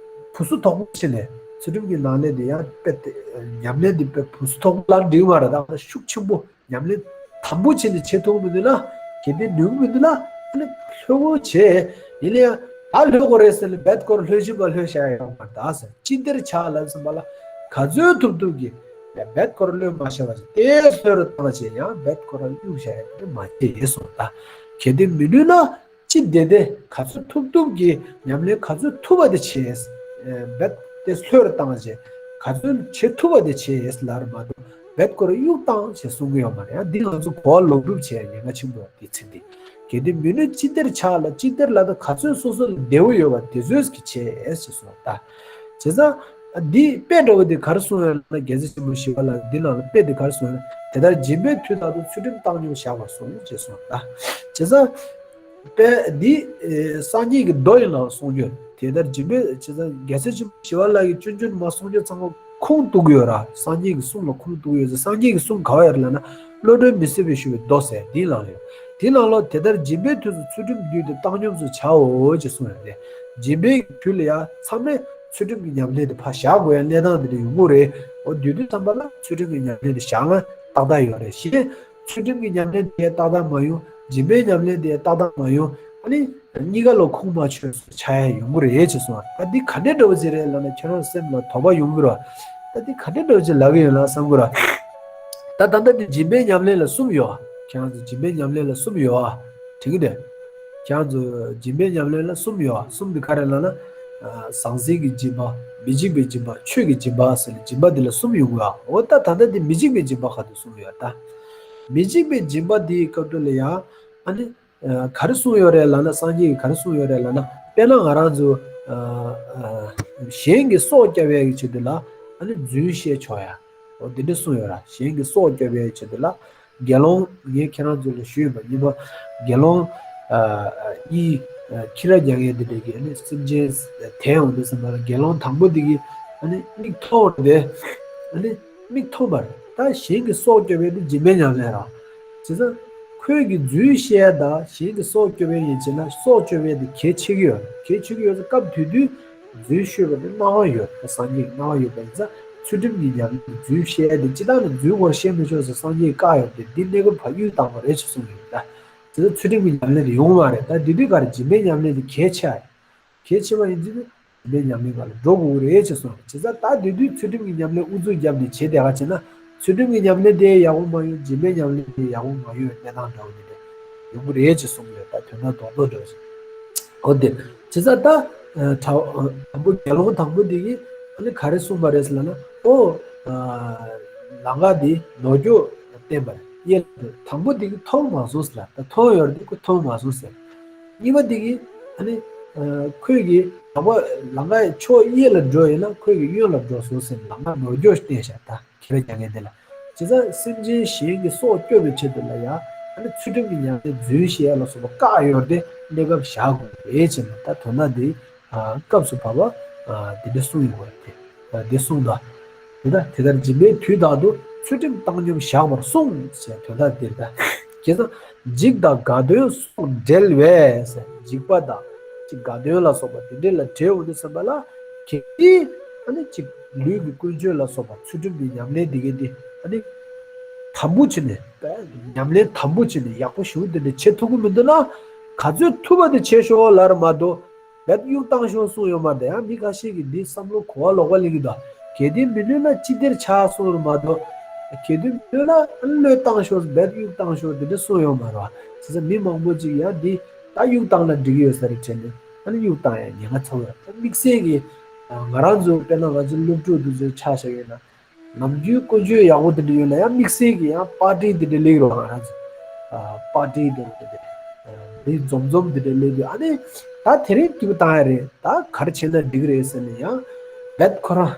བུ་སུ་དོག་པོ་བྱས་ནས་ཚུལ་ཁྲིམས་ཀྱི་ནང་ལས་དེ་ཡང་དཔེ་དེ་ཉམས་ལེན་འདི་དཔེ་བུ་སུ་དོག་པོ་ལ་འགྲིག་མ་རེད། ད་ཤུགས་ཆེན་པོ་ཉམས་ལེན་དམ་པོ་བྱས་ནས་བྱེད་ཐུབ་མི་འདུག་ན། གལ་ཏེ་ནུས་མི་འདུག་ན་ཨ་ནི་ལྷོད་གོ་བྱས་ཡིན་ན་ཡང་ད་ལྷོད་གོ་རེད་ཟེར་ནས་རྦད་ཀོར་ལྷོད་བཞིན་པ་ལྷོད་བཞག་ཡ་ཡོད་མ་རེད། ད་ཟེར་ཅི་འདིར་ཆགས་ལབ་ཟིན་པ་ལ་ ག་ཚོད་ཐུབ་ཐུབ་ཀྱིས་རྦད་ཁོ་ར་གློད་མ་བཞག་པ་བྱས་ཏེ་ལྷོད་རུ་བཏང་བྱས་ཡང་རྦད་ཁོ་ར་གཡུག་བཞག་ཡ་དེ་མ་བྱེད་གསུངས་ད། གལ་ཏེ་མི་ནུས་ན་ཅི་བདེ་བདེ་ག་ཚོད་ཐུབ་ཐུབ་ཀྱིས་ཉམས་ལེན་ག་ཚོད་ཐུབ་པ་དེ་བྱས། རྦད་དེ་ལྷོད་རུ་བཏང་བྱས་ག་ཚོད་བྱེད་ཐུབ་པ་དེ་བྱས་ལབ་རེད་མ་གཏོགས་རྦད་ཁོ་ར་གཡུག་བཏང་བྱས་གསུང་གི་ཡོད་མ་རེད། ཡང་འདི་ང་ཚོ་གོ་བ་ལོག་སྒྲུབ་བྱས་ཉེན་ཁ་ཆེན་པོ་དེ་ཚིག་འདི། གལ་ཏེ་མི་ནུས་ཅི་བདེར་ཆགས་ལ། ཅི་བདེར་ལ་ད་ག་ཚོད་སོ་སོ་ལ་བདེ་བོ་ཡོད་པ་དེ་ཚོད་ཀྱིས་བྱས་ཞེས་གསུངས་ད། བྱས་ཙང་། འདི་དཔེ་འདྲ་བོ་འདི་ག་རེ་གསུངས་ཡོད་ལབ་ན། རྒྱལ་སྲས་ཆེན་པོ་ཞི་བ་ལྷ་འདི་ནང་ལ་དཔེ་འདི་ག་རེ་གསུངས་ཡོད་ན། དེ་ལྟར་སྦྱིན་པའི་མཐུ་དག་ཏུ། ཚུལ་ཁྲིམས་བཏང་སྙོམས་བཞག་པར་གསུངས་ཞེས་གསུངས་ད། བྱས་ཙང་། དཔེ་འདི་སངས་རྒྱས་ཀྱི་མདོ་ཡིན་ལ་གསུངས་རྒྱུ། དེ་ལྟར་སྦྱིན་པའི་བྱས་ཙང་རྒྱལ་སྲས་ཆེན་པོ་ཞི་བ་ལྷ་གིས་ཆུང་ཆུང་མ་གསུངས་རྒྱུ་ཚང་མ་ཁུངས་གཏུགས་ཡོད་ར། སངས་རྒྱས་ཀྱི་གསུང་ལ་ཁུངས་གཏུགས་ཡོད་ཙང་། སངས་རྒྱས་ཀྱི་གསུང་ག་བ་ཡོད་ལབ་ན། བློ་གྲོས་མི་ཟད་པའི་ཞུ་བའི་མདོ་ཟེར་འདིའི་ནང་ལ་ཡོད། དེའི་ནང་ལ་དེ་ལྟར་སྦྱིན་པའི་མཐུས་སུ། ཚུལ་ཁྲིམས་བསྡུས་ཏེ་བཏང་སྙོམས་སུ་བྱའོ་ཅེས་གསུངས་ཡོད་དེ། སྦྱིན་པའི་མཐུ་ལ་ཡང་མཚམས་རེ་ཚུལ་ཁྲིམས་ཀྱི་ཉམས་ལེན་དེ་ཕར་བཞག་དགོས་ཡ་གནས་སྟངས་དེ་འདྲ་ཡོང་གི་རེད། འོ་དུས་དུས་ཙམ་པ་ལ་ཚུལ་ཁྲིམས་ཀྱི་ཉམས་ལེན་དེ་བཞག་ན་ཏག་ཏག་ཡོད་རེད། གཞན་ཚུལ་ཁྲིམས་ཀྱི་ཉམས་ལེན་དེ་ཏག་ཏག་མ་ཡོང་། སྦྱིན་པའི་ཉམས་ལེན་དེ་ཏག་ཏག་མ་ཡོང་། ཨ་ནི། གཉིས་ཀ་ལ་ཁུངས་མ་འཁྱོལ་སོགས་ཆགས་ཡ་ཡོང་གི་རེད་ཅེས་གསུངས་པ། ད་འདི་ག་འདྲའི་འདྲ་བོ་ཅིག་རེད་ལབ་ན། ཁྱོད་རང་སེམས་ལ་དོགས་པ་ཡོང་གི་རེད། ད་འདི་ག་འདྲའི་འདྲ་བོ་ཅིག་ལབ་ཀྱི་ཡོད་ལ་བསམ་གི་རེད། ད་ད་ལྟ་འདི་སྦྱིན་པའི་ཉམས་ལེན་ལ་གསུམ་ཡོད། ཁྱེད་རང་ཚོ་སྦྱིན་པའི་ཉམས་ལེན་ལ་གསུམ་ཡོད་ཨ། དྲན་གྱི་འདུག་ཁྱེད་རང་ཚོ་སྦྱིན་པའི་ཉམས་ལེན་ལ་གསུམ་ཡོད་ཨ། གསུམ་འདི་ག་རེ་ལབ་ན། ཟང་ཟིང་གི་སྦྱིན་པ། མི་འཇིགས་པའི་སྦྱིན་པ། ཆོས་ཀྱི་སྦྱིན་པ་ཟེར་ནས་སྦྱིན་པ་འདི་ལ་གསུམ་ཡོང་གི་ཨ། འོ་ད་ད་ལྟ་འདི་མི་འཇིགས་པའི་སྦྱིན་པ་ག་དུས་གསུམ་ཡོད་ད། མི་འཇིགས་པའི་སྦྱིན་པ་འདིའི་སྐབས་དུ་ལ་ཡང་། ཨ་ནི། ག་རེ་གསུངས་ཡོད་རེད་ལབ་ན། སངས་རྒྱས་ཀྱིས་ག་རེ་གསུངས་ཡོད་རེད་ལབ་ན། དཔེར་ན་ང་རང་ཚོ་གཞན་གྱི་སྲོག་སྐྱོབ་ཡས་ཀྱི་ཆེད་དུ་ལ་ཨ་ནི་རྫུན་བཤད་ཆོག་ཡ། འོ་འདི་འདྲ་གསུངས་ཡོད་ར། གཞན་གྱི་སྲོག་སྐྱོབ་ཡས་ཀྱི་ཆེད་དུ་ལ། དགེ་སློང་ངས་ཁྱེད་རང་ཚོ་ལ་ཞུས་པ་ཡིན་པ། དགེ་སློང་གཉིས་ཁྱི་ར་རྒྱག་མཁན་འདི་འདྲ་གི་ཨ་ནི་སེམས་ཅན་དེད་འོང་དུས་ཙམ་པ་ལ། དགེ་སློང་དང་པོ་འདི་གིས་ཨ་ནི་མིག་མཐོང་བ་དེ་ཨ་ནི། མིག་མཐོང་བར་ད་གཞན་གྱི་སྲོག་སྐྱོབ་པའི་དེ་སྦྱིན་པའི་ཉམས་ལེན་ར། བྱས་ཙང་། ཁོས་ཀྱི་རྫུན་བཤད་དང་གཞན་གྱི་སྲོག་སྐྱོབ་པའི་ཡིན་བྱས་ན་སྲོག་སྐྱོབ་པའི་དེ་གལ་ཆེ་གི་ཡོད། གལ་ཆེ་གི་ཡོད་ཙང་སྐབས་དེ་དུས་རྫུན་ཤོད་པ་དེ་གནང་བ་ཡོད། ད་སངས་རྒྱས་གནང་བ་ཡོད་པ་ཡིན་ཙང་ཚུལ་ཁྲིམས་ཀྱི་ཉམས་ལེན་རྫུན་བཤད་དེ་སྤྱི་བཏང་ནས་རྫུན་བོར་བཤད་མི་ཆོག་ཟེར་སངས་རྒྱས་བཀག་ཡོད་དེ་འདི་གནས་སྐབས་ཕར་གཡུག་བཏང་བ་རེད་ཅེས་གསུངས་ཡོད་ད། བྱས་ཙང་ཚུལ་ཁྲིམས་ཀྱི་ཉམས་ལེན་དེ་ཡོང་བ་རེད། ད་དེ་དུས་ཀར་སྦྱིན་པའི་ཉམས་ལེན་དེ་གལ་ཆེ་བ་ཡིན། གལ་ཆེ་བ་ཡིན་ཙང་། སྦྱིན་པའི་ཉམས་ལེན་སྒང་ལ་འགྲོ་དགོས་ཀྱི་རེད་ཅེས་གསུངས། བྱས་ཙང་ད་དེ་དུས་ཚུལ་ཁྲིམས་ཀྱི་ཉམས་ལེན་ཨུ་ཚུགས་བརྒྱབ་ནས་བྱེད་བསྡད་པ་བྱས་ན། ཚུལ་ཁྲིམས་ཀྱི་ཉམས་ལེན་དེ་ཡག་པོ་མ་ཡོང་། སྦྱིན་པའི་ཉམས་ལེན་དེ་ཡག་པོ་མ་ཡོང་བའི་གནས་སྟངས་འདྲ་བོ་དེ་འདྲ་ཡོང་གི་རེད་ཅེས་གསུངས་ཡོད། ད་དོན་དག་རྡོག་རྡོག་འདྲ་བོ་ཞིག་འོ་དེ། བྱས་ཙང་ད་དྲ་དང་པོ་དགེ་སློང་དང་པོ་དེ་གིས་ཨ་ནི་ག་རེ་གསུངས་པ་རེད་ཟེར་ལབ་ན། ཨོ། ལམ་ཁ་འདི་ནོར་འཁྱོག་བསྟན་པ་རེད། གཡས་ལ་འགྲོ། དང་པོ་དེ་གིས་མཐོང་མ་སོང་ཟེར་ལ། ད་མཐོང་ཡོད་རེད་དེ་ཁོས་མཐོང་མ་སོང་ཟེར། གཉིས་པ་དེ་གིས་ཨ་ནི། ཁོས་ཀྱིས་དང་པོ་ལམ་ཁ་ཕྱོགས་གཡས་ལ་འགྲོ་ཡིན་ན་ཁོས་ཀྱིས་གཡོན་ལ་འགྲོ་སོང་ཟེར། ལམ་ཁ་ནོར་འཁྱོག་བསྟན་བཞག་ད་ཁྱི་ར་རྒྱག་མཁན་དེ་ལ། བྱས་ཙང་སེམས་ཅན་གཞན་གྱི་སྲོག་སྐྱོབ་པའི་ཆེད་དུ་ལ་ཡང་ཨ་ནི་ཚུལ་ཁྲིམས་ཀྱི་ཉམས་ལེན་རྫུན་བཤད་ལ་སོགས་པ་བཀག་ཡོད་རེད་དེ། གནས་སྐབས་བཞག་དགོས་རེད་ཅེས་ན། ད་དོན་དག་འདི་སྐབས་སུ་བབ་པ་འདི་འདྲ་གསུངས་ཡོད་པ་རེད་དེ། འདི་གསུངས་དང་། དེ་ལྟར་དེ་ལྟར་སྦྱིན་པའི་དུས་དག་ཏུ། ཚུལ་ཁྲིམས་བཏང་སྙོམས་བཞག་པར་གསུངས་ཞེས་དོན་དག་འདིར་ད། བྱས་ཙང་འཇིགས་དང་དགའ་སྟོན་སོགས་འབྲེལ་བས། འཇིགས་པ་དང་ཅིག་དགའ་སྟོན་ལ་སོགས་པ་དེ་འདྲ་ལ་འབྲེལ་འོང་དུས་ཙམ་པ་ལ། གལ་ཏེ་ཨ་ནི་ཅིག་ལུས་ཀྱི་ཀུན་སྤྱོད་ལ་སོགས་པ་ཚུལ་ཁྲིམས་ཀྱི་ཉམས་ལེན་འདི་གས་འདི་ཨ་ནི་དམ་པོ་བྱས་ནས། ཉམས་ལེན་དམ་པོ་བྱས་ནས་ཡག་པོ་ཞེ་པོ་དེ་འདྲ་བྱེད་ཐུབ་ཀྱི་མི་འདུག་ན། ག་ཚོད་ཐུབ་པ་དེ་བྱེད་ཤོག་ལབ་རེད་མ་གཏོགས། རྦད་གཡུག་བཏང་ཤོག་གསུངས་ཡོད་མ་རེད། ཡང་མི་ཁ་ཤས་ཀྱིས་འདི་བསམ་བློ་གོ་བ་ལོག་པ་ལེན་གྱི་འདུག་གལ་ཏེ་མི་ནུས་ན་ཅི་བདེར་ཆགས་གསུངས་རེད་མ་གཏོགས། གལ་ཏེ་མི་ནུས་ན་གློད་བཏང་ཤོག་རྦད་གཡུག་བཏང་ཤོག་འདི་འདྲ་གསུངས་ཡོད་མ་རེད་བ། བྱས་ཙང་མི་མང་པོ་ཅིག་ཡང་འདི་ད་གཡུག་བཏང་ན་འགྲིག་གི་ཡོད་ས་རེད་དྲན་ནས་ཨ་ནི་གཡུག་བཏང་ཡ་ཉེན་ཁ་ཚ་བོ་ཡོད། ད་དམིགས་བསལ་གྱིས་ང་རང་ཚོ་དཔེར་ན་ང་ཚོ་སློབ་ཕྲུག་འདི་ཚོའི་ཆ་བཞག་ཡོད་ན། ནམ་རྒྱུན་ཀུན་སྤྱོད་ཡག་པོ་དེ་འདྲ་ཡོད་ན་ཡང་དམིགས་བསལ་གྱི་ཡང་པར་ཊི་དེ་འདྲ་སླེབས་རོགས་ང་རང་ཚོ། པར་ཊི་དེ་འདྲ་དེ་འདྲ། མི་འཛོམས་འཛོམས་དེ་འདྲ་སླེབས་དུས་ཨ་ནི། ད་དེ་རིང་སྐྱིད་པོ་བཏང་ཡ་རེད། ད་ག་རེ་བྱས་ན་འགྲིག་རེད་ཟེར་ནས་ཡང་། རྦད་ཁོ་རང་།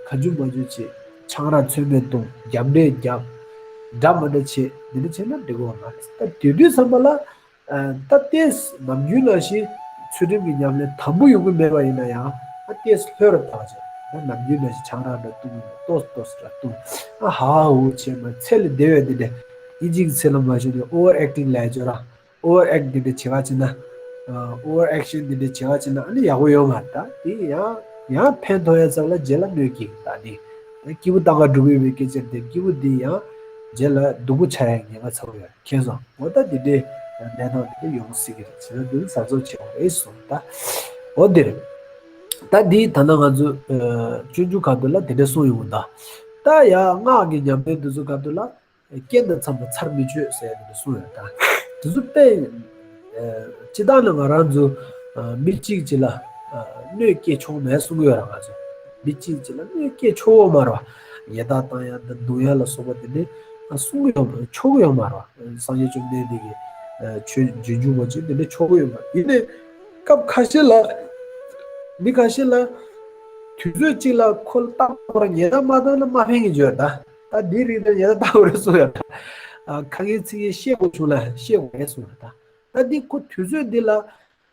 ག་འཇུ་མ་འཇུ་བྱེད། ཆང་རག་ཚོད་མེད་འཐུང་། རྒྱབ་འདྲེ་རྒྱབ། འདྲ་མི་འདྲ་བྱེད། འདི་འདྲ་བྱས་ན་འགྲིག་གི་མ་རེད། ད་དུས་དུས་བསམ་པ་ལ། ད་ལྟས་ནམ་རྒྱུན་ནང་བཞིན་ཚུལ་ཁྲིམས་ཀྱི་ཉམས་ལེན་དམ་པོ་ཡོང་གི་མེད་པ་ཡིན་ན་ཡང་ད་ལྟས་ལྷོད་རུ་བཏང་བྱས། ད་ནམ་རྒྱུན་ནང་བཞིན་ཆང་རག་འདྲ་བཏུང་། ཏོག་ཏོག་འདྲ་བཏུང་། ཨ་ཧ་ཧ་འུ་བྱས་མ་ཚད་ལས་བདེ་བའི་འདི་འདྲ། ཨིན་ཇིའི་ཚིག་ལ་མ་ཞུ་ནས་ཨོ་ཝར་ཨེག་ཊིང་ལབ་ཡ་ཅོ་ར། ཨོ་ཝར་ཨེག་འདི་འདྲ་བྱེད་པ་བྱས་ན། ཨོ་ཝར་ཨེག་ཤན་འདི་འདྲ་བྱེད་པ་བྱས་ན་ཨ་ནི་ཡག་པོ་ཡོད་མ་རེད། ད་དེ་ཡང་ཡང་ཕན་ཐོགས་ཡ་ཙམ་ལ་རྗེས་ལ་གནོད་ཀྱི་ད་འདི། ད་སྐྱིད་པོ་བཏང་ག་འགྲོ་གི་ཡོད་པའི་སྐད་ཆ་འདི་སྐྱིད་པོ་འདི་ཡང་རྗེས་ལ་སྡུག་པོ་ཆགས་ཡ་ཉེན་ཁ་ཚ་པོ་ཡོད་རེད། མཁྱེན་སོང་། འོ་ད་འདི་འདྲའི་གནས་སྟངས་འདི་འདྲ་ཡོང་སྲིད་ཀྱི་རེད། བྱས་ན་འདི་གཟབ་གཟབ་བྱེད་དགོས་རེད་གསུངས། ད་འོ་འདིར། ད་འདི་ད་ལྟ་ང་ཚོ་ཨ་སྤྱོད་འཇུག་སྐབས་དུ་ལ་དེ་འདྲ་གསུངས་ཡོང་གི་འདུག་ད་ཡང་སྔགས་ཀྱི་ཉམས་ལེན་དེ་ཚོ་སྐབས་དུ་ལ། རྐྱེན་དང་འཚམས་པ་ཚར་མི་གཅོད་ཟེར་ཡ་དེ་འདྲ་གསུངས་ཡོད་ད། དེ་ཚོ་དཔེ་ཨ་སྤྱིར་བཏང་ནས་ང་རང་ཚོ་ཨ་མི་གཅིག་གཅིག་ལ་ཨ་གནོད་སྐྱེལ་ཆོག་མེད་གསུང་གི་ཡོད་ར། ང་ཚོ་མི་གཅིག་གཅིག་ལ་གནོད་སྐྱེལ་ཆོག་གི་མ་རེད་བ། ཉེས་རྡུང་བཏང་ཡ་དང་རྡུང་ཡ་ལ་སོགས་པ་དེ་འདྲ་ཨ་གསུང་གི་ཡོད་མ་རེད། ཆོག་གི་ཡོད་མ་རེད་བ། སངས་རྒྱས་བཅོམ་ལྡན་འདས་ཀྱི་ཨ་ཆོས་རྗེས་འཇུག་པ་ཅིག་དེ་འདྲ་ཆོག་གི་ཡོད་མ་རེད། ཡིན་ནའི་སྐབས་ཁ་ཤས་ལ་མི་ཁ་ཤས་ལ་དུས་ཚོད་གཅིག་ལ་ཁོ་ལ་རྟག་པར་ཉེས་རྡུང་མ་བཏང་ན་མ་ཕན་གི་ཡོད་ད། ད་འདིའི་རིགས་དེ་ཉེས་རྡུང་བཏང་དགོས་རེད་གསུངས་ཡོད་ད། ཨ་ཁ་ངན་ཚིག་ངན་བཤད་དགོས་བྱུང་ན་བཤད་དགོས་རེད་གསུངས་ཡོད་ད། ད་འདི་ཁོ་དུས་ཚོད་འདི་ལ་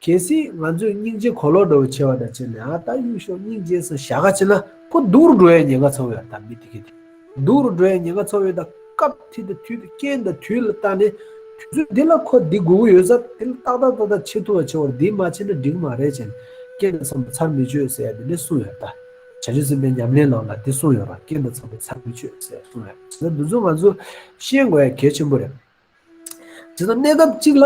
གལ་སྲིད་ང་ཚོས་སྙིང་རྗེ་གོ་ལོག་འདྲ་བོ་བྱས་པ་འདྲ་བྱས་ནས་ཨ་ད་གཡུག་ཤོག་སྙིང་རྗེ་ཟེར་བཞག་ག་བྱས་ན་ཁོ་སྡུག་རུ་འགྲོ་ཡའི་ཉེན་ཁ་ཚ་བོ་ཡོད་ད། མི་དེ་གི་དེ་སྡུག་རུ་འགྲོ་ཡའི་ཉེན་ཁ་ཚ་བོ་ཡོད་ད། སྐབས་དེ་དང་དུས་དང་རྐྱེན་དང་དུས་ལ་བལྟས་ནས་དུས་ཚོད་འདི་ལ་ཁོ་འདི་དགོས་ཀྱི་ཡོད་ས་དེ་ལ་ཏག་ཏག་ཏག་ཏག་བྱེད་ཐུབ་པ་བྱེད་པར་འདི་མ་བྱས་ན་འགྲིག་མ་རེད་བྱས་ནས་རྐྱེན་དང་འཚམས་པ་ཚར་མི་གཅོད་ཟེར་ཡ་འདི་ནས་གསུངས་ཡོད་ད། བྱང་ཆུབ་སེམས་དཔའི་ཉམས་ལེན་ནང་ལ་འདི་གསུངས་ཡོད་ར། རྐྱེན་དང་འཚམས་པ་ཚར་མི་གཅོད་ཟེར་གསུངས་ཡོད། བྱས་ཙང་འདི་ཚོ་ང་ཚོ་ཤེས་དགོས་ཡ་གལ་ཆེན་པོ་རེད། བྱས་ཙང་གནས་སྐབས་གཅིག་ལ་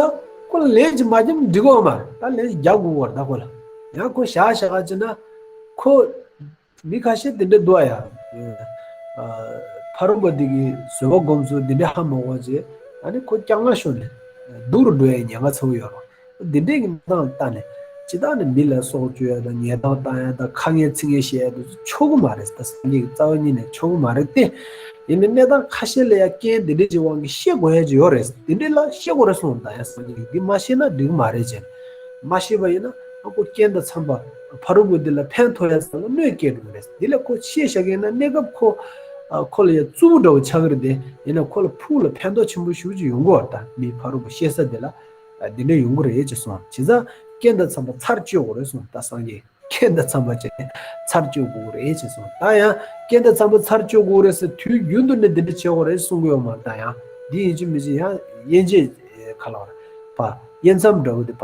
ཁོ་ལ་ལན་ཅིག་མ་བརྒྱབ་ན་འགྲིག་གི་ཡོད་མ་རེད། ད་ལན་ཅིག་རྒྱག་དགོས་ཀྱི་རེད་ད་ཁོ་ལ། ཡང་ཁོ་བཞག་བཞག་ག་བྱས་ན་ཁོ་མི་ཁ་ཤས་དེ་འདྲ་འདུག་ཨ་ཡ། ཨ་ཕ་རོལ་པོ་འདི་གི་བཟོད་པ་སྒོམ་ཚུལ་འདི་འདྲ་ཧ་མ་གོ་བྱས་ཨ་ནི་ཁོ་སྐྱག་རྔ་ཤོར་ནས་སྡུག་རུ་འགྲོ་ཡའི་ཉེན་ཁ་ཚ་བོ་ཡོད་རེད། འདི་འདྲའི་གི་གནས་སྟངས་ལྟ་ནས་ཇི་ལྟར་ནས་མི་ལ་སྲོག་གཅོད་ཡ་དང་ཉེས་རྡུང་བཏང་ཡ་དང་ཁ་ངན་ཚིག་ངན་བཤད་ཡ་དེ་ཚོ་ཆོག་གི་མ་རེད། ད་སངས་རྒྱས་ཀྱི་རྩ་བ་ཉིད་ནས་ཆོག་གི་མ་རེད་དེ། ཡིན་ནའི་གནས་སྟངས་ཁ་ཤས་ལ་ཡ་རྐྱེན་འདི་འདྲའི་གི་དབང་གིས་བཤད་དགོས་ཡ་ཅིག་ཡོད་རེད། འདི་འདྲའི་ལ་བཤད་དགོས་རེད་གསུངས། ད་ཡ་སངས་རྒྱས་ཀྱིས་འདི་མ་བཤད་ན་འགྲིག་གི་མ་རེད་ཅེས། མ་བཤད་པ་ཡིན་ན་ཨ་ཁོ་རྐྱེན་དང་འཚམས་པ་ཕ་རོལ་པོ་འདི་ལ་ཕན་ཐོགས་ཡ་ཙམ་ལ་གནོད་སྐྱེལ་འགྲོ་གི་རེད། འདི་ལ་ཁོ་བཤད་བཞག་གི་ཡིན་ན་གནས་སྐབས་ཁོ་ཨ་ཁོ་ལ་ཡ་རྩུབ་པོ་འདྲ་བོ་ཆགས་ཀྱི་རེད་དེ། ཡིན་ན་ཁོ་ལ་ཕུགས་ལ་ཕན་ཐོགས་ཆེན་པོ་ཞེ་པོ་ཅིག་ཡོང་གི་ཡོད་རེད། ད་མི་ཕ་རོལ་པོ་བཤད་ས་འདི་ལ། ཨ་འདི་འདྲ་ཡོང་གི་རེད་ཅེས་གསུངས། བྱས་ཙང་རྐྱེན་དང་འཚམས་པ་ཚར་གཅོད་དགོས་རེད་གསུངས། ད་སངས་རྒྱས་རྐྱེན་དང་འཚམས་པ་བྱས་ནས་ཚར་གཅོད་དགོས་རེད་ཅེས་གསུངས། ད་ཡང་རྐྱེན་དང་འཚམས་པ་ཚར་གཅོད་དགོས་རེད་ཟེར་དུས་རྒྱུན་དུ་ནི་འདི་འདྲ་བྱེད་དགོས་རེད་གསུང་གི་ཡོད་མ་རེད། ད་ཡང་འདི་ཡིན་གཅིག་མིན་གཅིག་ཡང་དབྱེ་འབྱེད་ག་ལ་བར་བ་དབྱེ་མཚམས་འདྲ་བོ་དེ་བ་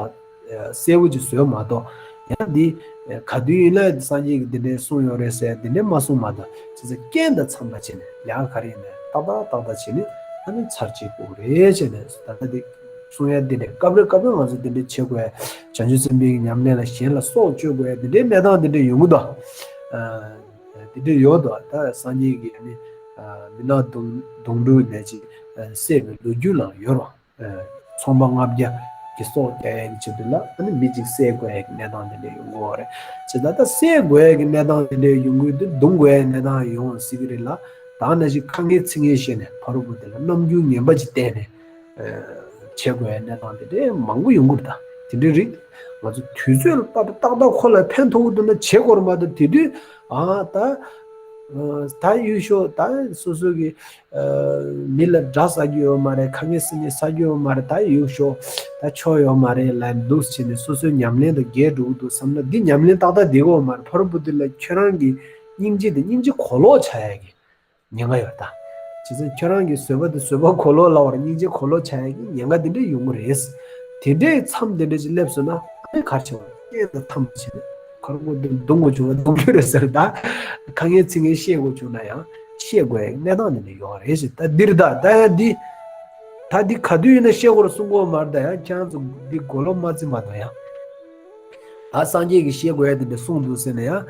གསལ་པོ་ཅིག་བཟོས་མ་གཏོགས། ཡང་འདི་ག་དུས་ཡིན་ན་སངས་རྒྱས་ཀྱིས་འདི་འདྲ་གསུངས་ཡོད་རེད་ཟེར་འདི་འདྲ་མ་གསུངས་མ་གཏོགས། བྱས་ཙང་རྐྱེན་དང་འཚམས་པ་བྱས་ནས་ཡང་ག་རེ་ཡིན་ནའི་ཏག་ཏག་ཏག་ཏག་བྱས་ནས་ཨ་ནི་ཚར་གཅོད་དགོས་རེད་བྱས་ནས་ད་ལྟ་འདི། གསུང་ཡ་འདི་འདྲའི་སྐབས་རེ་སྐབས་རེ་ང་ཚོ་འདི་འདྲའི་བྱེད་དགོས་ཡ། བྱང་ཆུབ་སེམས་དཔའི་ཉམས་ལེན་ལ་གཞན་ལ་སྲོག་གཅོད་དགོས་ཡ་འདི་འདྲའི་གནས་སྟངས་འདི་འདྲའི་ཡོང་གི་འདུག་ཨ་འདི་འདྲའི་ཡོད་འདུག་ད་སངས་རྒྱས་ཀྱིས་ནི་ཨ་མི་ནག་གདོང་གདོང་དྲུག་ནད་ཀྱིས་ཨ་བསད་པའི་ལོ་རྒྱུས་ལའང་ཡོད་རེད། ཨ་ཚོང་པ་ལྔ་བརྒྱ་གི་སྲོག་སྐྱབས་ཡ་གི་ཆེད་དུ་ལ་ཨ་ནི་མི་གཅིག་བསད་དགོས་ཡ་གི་གནས་སྟངས་འདི་འདྲའི་ཡོང་གི་ཡོད་རེད། བྱས་ཙང་ད་བསད་དགོས་ཡ་གི་གནས་སྟངས་འདི་འདྲའི་ཡོང་གི་འདུག་རྡུང་དགོས་ཡ་གི་གནས་སྟངས་ཡོང་སྲིད་ཀྱི་རེད་ལ། ད་ནང་བཞིན་ཁ་ངན་ཚིག་ངན་བཤད་ནས་ཕ་རོལ་པོ་དེ་ལ་རྣམ་འགྱུར་ངན་པ་ཅིག་བསྟན་ནས། བྱེད་དགོས་ཡ་གནས་སྟངས་དེ་འདྲའི་མང་པོ་ཡོང་གི་རེད། ད་དེ་འདྲའི་རིགས་ང་ཚོ་དུས་ཚོད་ལ་ལྟ་ཏག་ཏག་ཁོ་ལ་ཕན་ཐོགས་ཀྱི་འདུག་ན་བྱེད་དགོས་རེད་མ་གཏོགས། དེ་དུས་ཨ་ད་ད་གཡུག་ཤོག་ད་སོ་སོ་གི་མི་ལ་དགྲ་ཟ་རྒྱུ་ཡོད་མ་རེད། ཁ་ངན་སེམས་ངན་ཟ་རྒྱུ་ཡོད་མ་རེད། ད་གཡུག་ཤོག་ད་ཆོ་ཡོད་མ་རེད་ལབ་འདུག་བྱས་ནས་སོ་སོའི་ཉམས་ལེན་དང་འགལ་འགྲོ་གི་འདུག་བསམ་ན་འདི་ཉམས་ལེན་ཏག་ཏག་བསྡད་ཀྱི་ཡོད་མ་རེད། ཕ་རོལ་པོ་དེ་ལ་ཁྱོད་རང་གི་སྙིང་རྗེ་དེ་སྙིང་རྗེ་གོ་ལོག་ཆགས་ཡ་གི་ཉེན་ཁ་ཡོད་ད། བྱས་ཙང་ཁྱོད་རང་གི་བཟོད་པ་དེ་བཟོད་པ་གོ་ལོག་ལབ་པར་སྙིང་རྗེ་གོ་ལོག་ཆགས་ཡ་གི་ཉེན་ཁ་དེ་འདྲ་ཡོང་གི་རེད། དེ་འདྲའི་མཚམས་དེ་འདྲ་ཅིག་སླེབས་སོང་ན་ཨ་ནི་ག་རེ་བྱེད་པ་རེད། རྐྱེན་དང་འཚམས་པ་བྱས་ནས་ཁོ་རང་ཁོ་འདི་རྡུང་དགོས་བྱུང་ན་རྡུང་རྒྱུ་རེད་ཟེར། ད་ཁ་ངན་ཚིག་ངན་བཤད་དགོས་བྱུང་ན་ཡང་བཤད་དགོས་ཡ་གི་གནས་སྟངས་དེ་འདྲ་ཡོང་བ་རེད་ཟེར། ད་འདིར་ད་ད་ཡང་འདི་ད་འདི་ག་དུས་ཡིན་ན་བཤད་དགོས་རེད་གསུང་གི་ཡོད་མ་རེད། ད་ཡང་ཁྱེད་རང་ཚོ་འདི་གོ་ལོག་མ་བརྩི་མ་གཏོགས་ཡང་། ད་སངས་རྒྱས་ཀྱིས་བཤད་དགོས་ཡ་དེ་འདྲ་གསུངས་འདུག་ཟེར་ན་ཡང་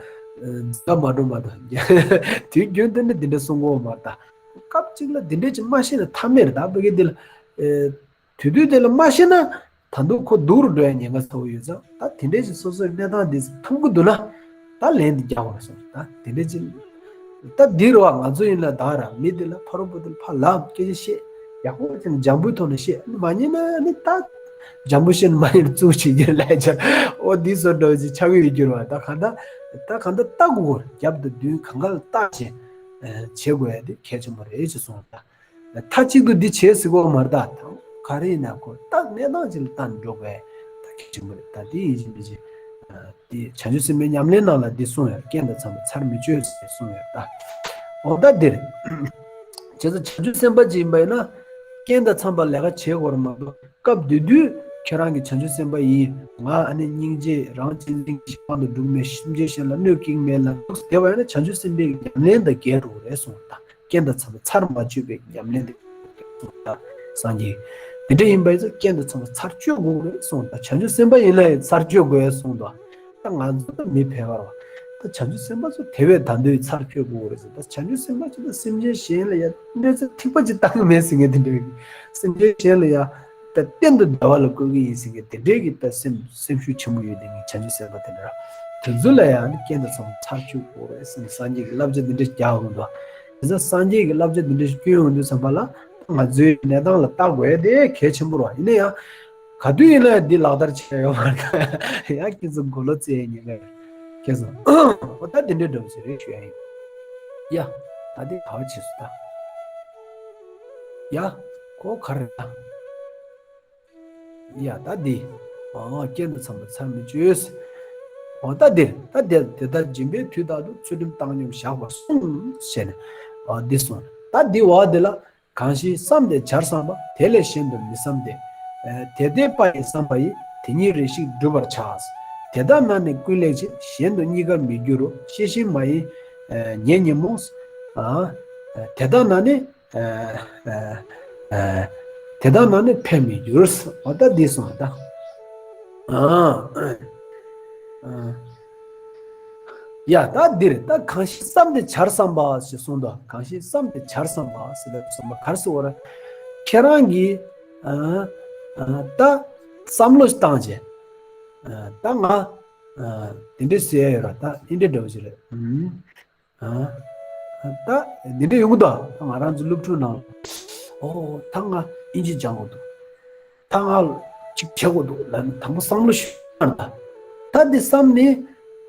འཛིན་གྲྭ་མ་འགྲོ་མ་གཏོགས། དུས་རྒྱུན་དུ་ནི་དེ་འདྲ་གསུང་གི་ཡོད་མ་རེད། ད་སྐབས་གཅིག་ལ་དེ་འདྲ་ཅིག་མ་བཤད་ན་ཐབས་མེད་རེད། ད་ཕ་གི་འདི་ལ་དུས་དུས་དེ་ལ་མ་བཤད་ན་ད་དུང་ཁོ་སྡུག་རུ་འགྲོ་ཡ་ཉེན་ཁ་ཚ་བོ་ཡོད་ཙང་། ད་དེ་འདྲ་ཅིག་སོ་སོའི་གནས་སྟངས་འདི་མཐོང་གི་འདུག་ན་ད་ལན་འདི་རྒྱག་དགོས་སོང་། ད་དེ་འདྲ་ཅིག་ད་འདི་རུ་བ་ང་ཚོ་ཡིན་ན་ད་ར་མི་འདི་ལ་ཕ་རོལ་པོ་འདི་ལ་ཕར་ལབ་སྐད་ཆ་བཤད། ཡག་པོ་བྱས་ནས་འཇམ་པོའི་ཐོག་ནས་བཤད། མ་ཉན་ན་ནི་ད་འཇམ་པོ་བཤད་ན་མ་ཉན་ན་རྩུབ་བྱེད་རྒྱུ་ལས་ཆ་འོ་འདི་བཟོ་འདྲ་བོ་ཅིག་ཆགས་ཀྱི་ཡོད་རྒྱུ་རེད་བ། ད་གང་ལྟར་ད་གང་ལྟར་ལྟ་དགོས་རྒྱབ་དང་མདུན་གང་ག་ལ་ལྟ་བྱས་བྱེད་དགོས་ཡ་དེ་གལ་ཆེན་པོ་རེད་ཅེས་གསུངས། ད་མཐའ་གཅིག་ཏུ་འདི་བྱེད་ཟེར་གོ་མ་རེད། ད་ག་རེ་ཡིན་ན་ཁོ་ད་གནས་སྟངས་ཅིག་ལ་ལྟ་འགྲོ་དགོས་ཡ་ད་གལ་ཆེན་པོ་རེད། ད་དེ་ཡིན་གཅིག་མིན་གཅིག་དེ་བྱང་ཆུབ་སེམས་དཔའི་ཉམས་ལེན་ནང་ལ་འདི་གསུངས་ཡོད། རྐྱེན་དང་འཚམས་པ་ཚར་མི་གཅོད་ཟེར་གསུངས་ཡོད་ད། འོ་ད་འདིར། བྱས་ཙང་བྱང་ཆུབ་སེམས་དཔའ་ཅིག་ཡིན་པ་ཡིན་ན། རྐྱེན་དང་འཚམས་པ་ལས་ཀ་བྱེད་དགོས་རེད་མ་གཏོགས། སྐབས་དེ་དུས་ཁྱེད་རང་གི་བྱང་ཆུབ་སེམས་དཔའ་ཡིན། ང་ཨ་ནི་སྙིང་རྗེ་རང་གཅེས་འཛིན་གྱི་ཞེ་སྡང་དང་འགྲོགས་མེད། སེམས་ཅན་གཞན་ལ་གནོད་སྐྱེལ་མེད་ལབ་འདུག་བསྡད་པ་ཡིན་ན་བྱང་ཆུབ་སེམས་དཔའི་ཉམས་ལེན་དང་འགལ་འགྲོ་གི་རེད་གསུངས་ད། རྐྱེན་དང་འཚམས་པ་ཚར་མ་གཅོད་པའི་ཉམས་ལེན་དེ་གསུངས་ད། སངས་རྒྱས། དེ་འདྲ་ཡིན་པ་ཡིན་ཙང་རྐྱེན་དང་འཚམས་པ་ཚར་གཅོད་དགོས་རེད་གསུངས་ད། བྱང་ཆུབ་སེམས་དཔའ་ཡིན་ན་ཡང་ཚར་གཅོད་དགོས་གསུངས་ད། ད་ང་ཚོ་ད་མི་ཕལ་པ་རེད་ ད་བྱང་ཆུབ་སེམས་དཔའ་ཚོ་དེ་བས་ད་འདོད་ཚར་འཁྱོལ་དགོས་རེད་ཟེར། ད་བྱང་ཆུབ་སེམས་དཔའ་ཚོ་ད་སེམས་ཅན་གཞན་ལ་ཡ་འདྲ་ཚེ་ཐིགས་པ་ཅིག་བཏང་གི་མེད་ཟེར་མཁན་དེ་འདྲ་གི། སེམས་ཅན་གཞན་ལ་ཡ་ད་གཏན་དུ་བདེ་བ་ལ་བཀོད་ཀྱི་ཡིན་ཟེར་མཁན་དེ་འདྲའི་གི་ད་སེམས་སེམས་ཤུགས་ཆེན་པོ་ཡོད་དེ་ངས་བྱང་ཆུབ་སེམས་དཔའ་དེ་འདྲ་དེ་ཚོ་ལ་ཡ་ནི་རྐྱེན་དང་ཚང་མ་ཚར་འཁྱོལ་དགོས་རེད་ཟེར་ནས་སངས་རྒྱས་ཀྱི་བསླབ་བྱ་དེ་འདྲ་རྒྱག་འོང་དོ། དེ་ཚོ་སངས་རྒྱས་ཀྱི་བསླབ་བྱ་དེ་འདྲ་ཞིག་སྐྱོན་ཡོང་དུས་ཙམ་པ་ལ་ང་ཚོའི་གནས་སྟངས་ལ་བལྟ་དགོས་ཡ་དེ་གལ་ཆེན་པོ་རེད་བ། ཡིན་ན་ཡང་། ག་དུས་ཡིན་ན་ཡང་འདི་ལག་བསྟར་བྱས་ཡོད་མ་རེད། ཡང་ཁྱེད་ཚོ་མགོ་ལོག་རྩེ་ཉེན་ཁ་ཁྱེད་ཚོ། འོ་ད་འདི་འདྲའི་འདྲ་བོ་ཞིག་རེད་ཞུ་ཡ་ཡིན། ཡ། ད་འདི་ག་བ་བྱེད་སུ་ད། ཡ། ཁོ་ག་རེ་ད། ཡ་ད་འདི། ཨ་རྐྱེན་དང་འཚམས་པ་ཚར་མི་གཅོད། འོ་ད་འདིར་ད་དེ་དེ་ལྟར་སྦྱིན་པའི་དུས་དག་ཏུ་ཚུལ་ཁྲིམས་བཏང་སྙོམས་བཞག་པར་གསུངས་ཞེས་ནས། ཨ་འདི་གསུངས། ད་འདི་བ་འདི་ལ། གང་ཞིག་བསམས་ཏེ་བྱར་བསམ་པ། དེ་ལས་གཞན་དུ་མི་བསམ་སྟེ། ཨ་དེ་ལྟའི་པ་ཡིས་བསམ་པ་ཡིས། དེ་ཉིད་རེ་ཞིག་བསྒྲུབ་པར་བྱ། དེ་དག་ན་ནི་ཀུན་ལེགས་ཆེ། གཞན་དུ་གཉིས་ཀར་མི་འགྱུར་རོ། ཤེས་བཞིན་མ་ཡིན། ཨ་ཉེ་ཉོན་མོངས། ཨ་དེ་དག་ན་ནི། ཨ་ཨ་ཨ་དེ་དག་ན་ནི་ཕན་མི་འགྱུར། འོ་ད་འདི་གསུངས་པ་ད། ཨ་ཨ་ཡ་ད་འདིར་ད་གང་ཞིག་བསམས་ཏེ་བྱར་བསམ་པ་ཞེས་གསུངས་དོ། གང་ཞིག་བསམས་ཏེ་བྱར་བསམ་པ་ཟེར་བ་བསམ་པ་གར་སོང་བ་ར། ཁྱེད་རང་གིས་ཨ་ཨ་ད་བསམ་བློ་བཏང་བྱས། ཨ་ད་ང་ཨ་དེ་འདྲས་ཟེར་ཡ་ཡོད་ར། ད་འདི་འདྲས་འདྲ་བོ་ཞིག་རེད། ཨུམ། ཨ། ད་འདི་འདྲ་ཡོང་གི་འདུག་ད་ང་རང་ཚོ་སློབ་ཕྲུག་ནང་། ཨོ་ད་ང་ཨིན་ཇི་སྦྱང་དགོས་འདུག་ད་ང་ཅིག་བྱེད་དགོས་འདུག་ལབ་ནས་དང་པོ་བསམ་བློ་ཞིག་བཏང་། ད་འདི་བསམ་ནས།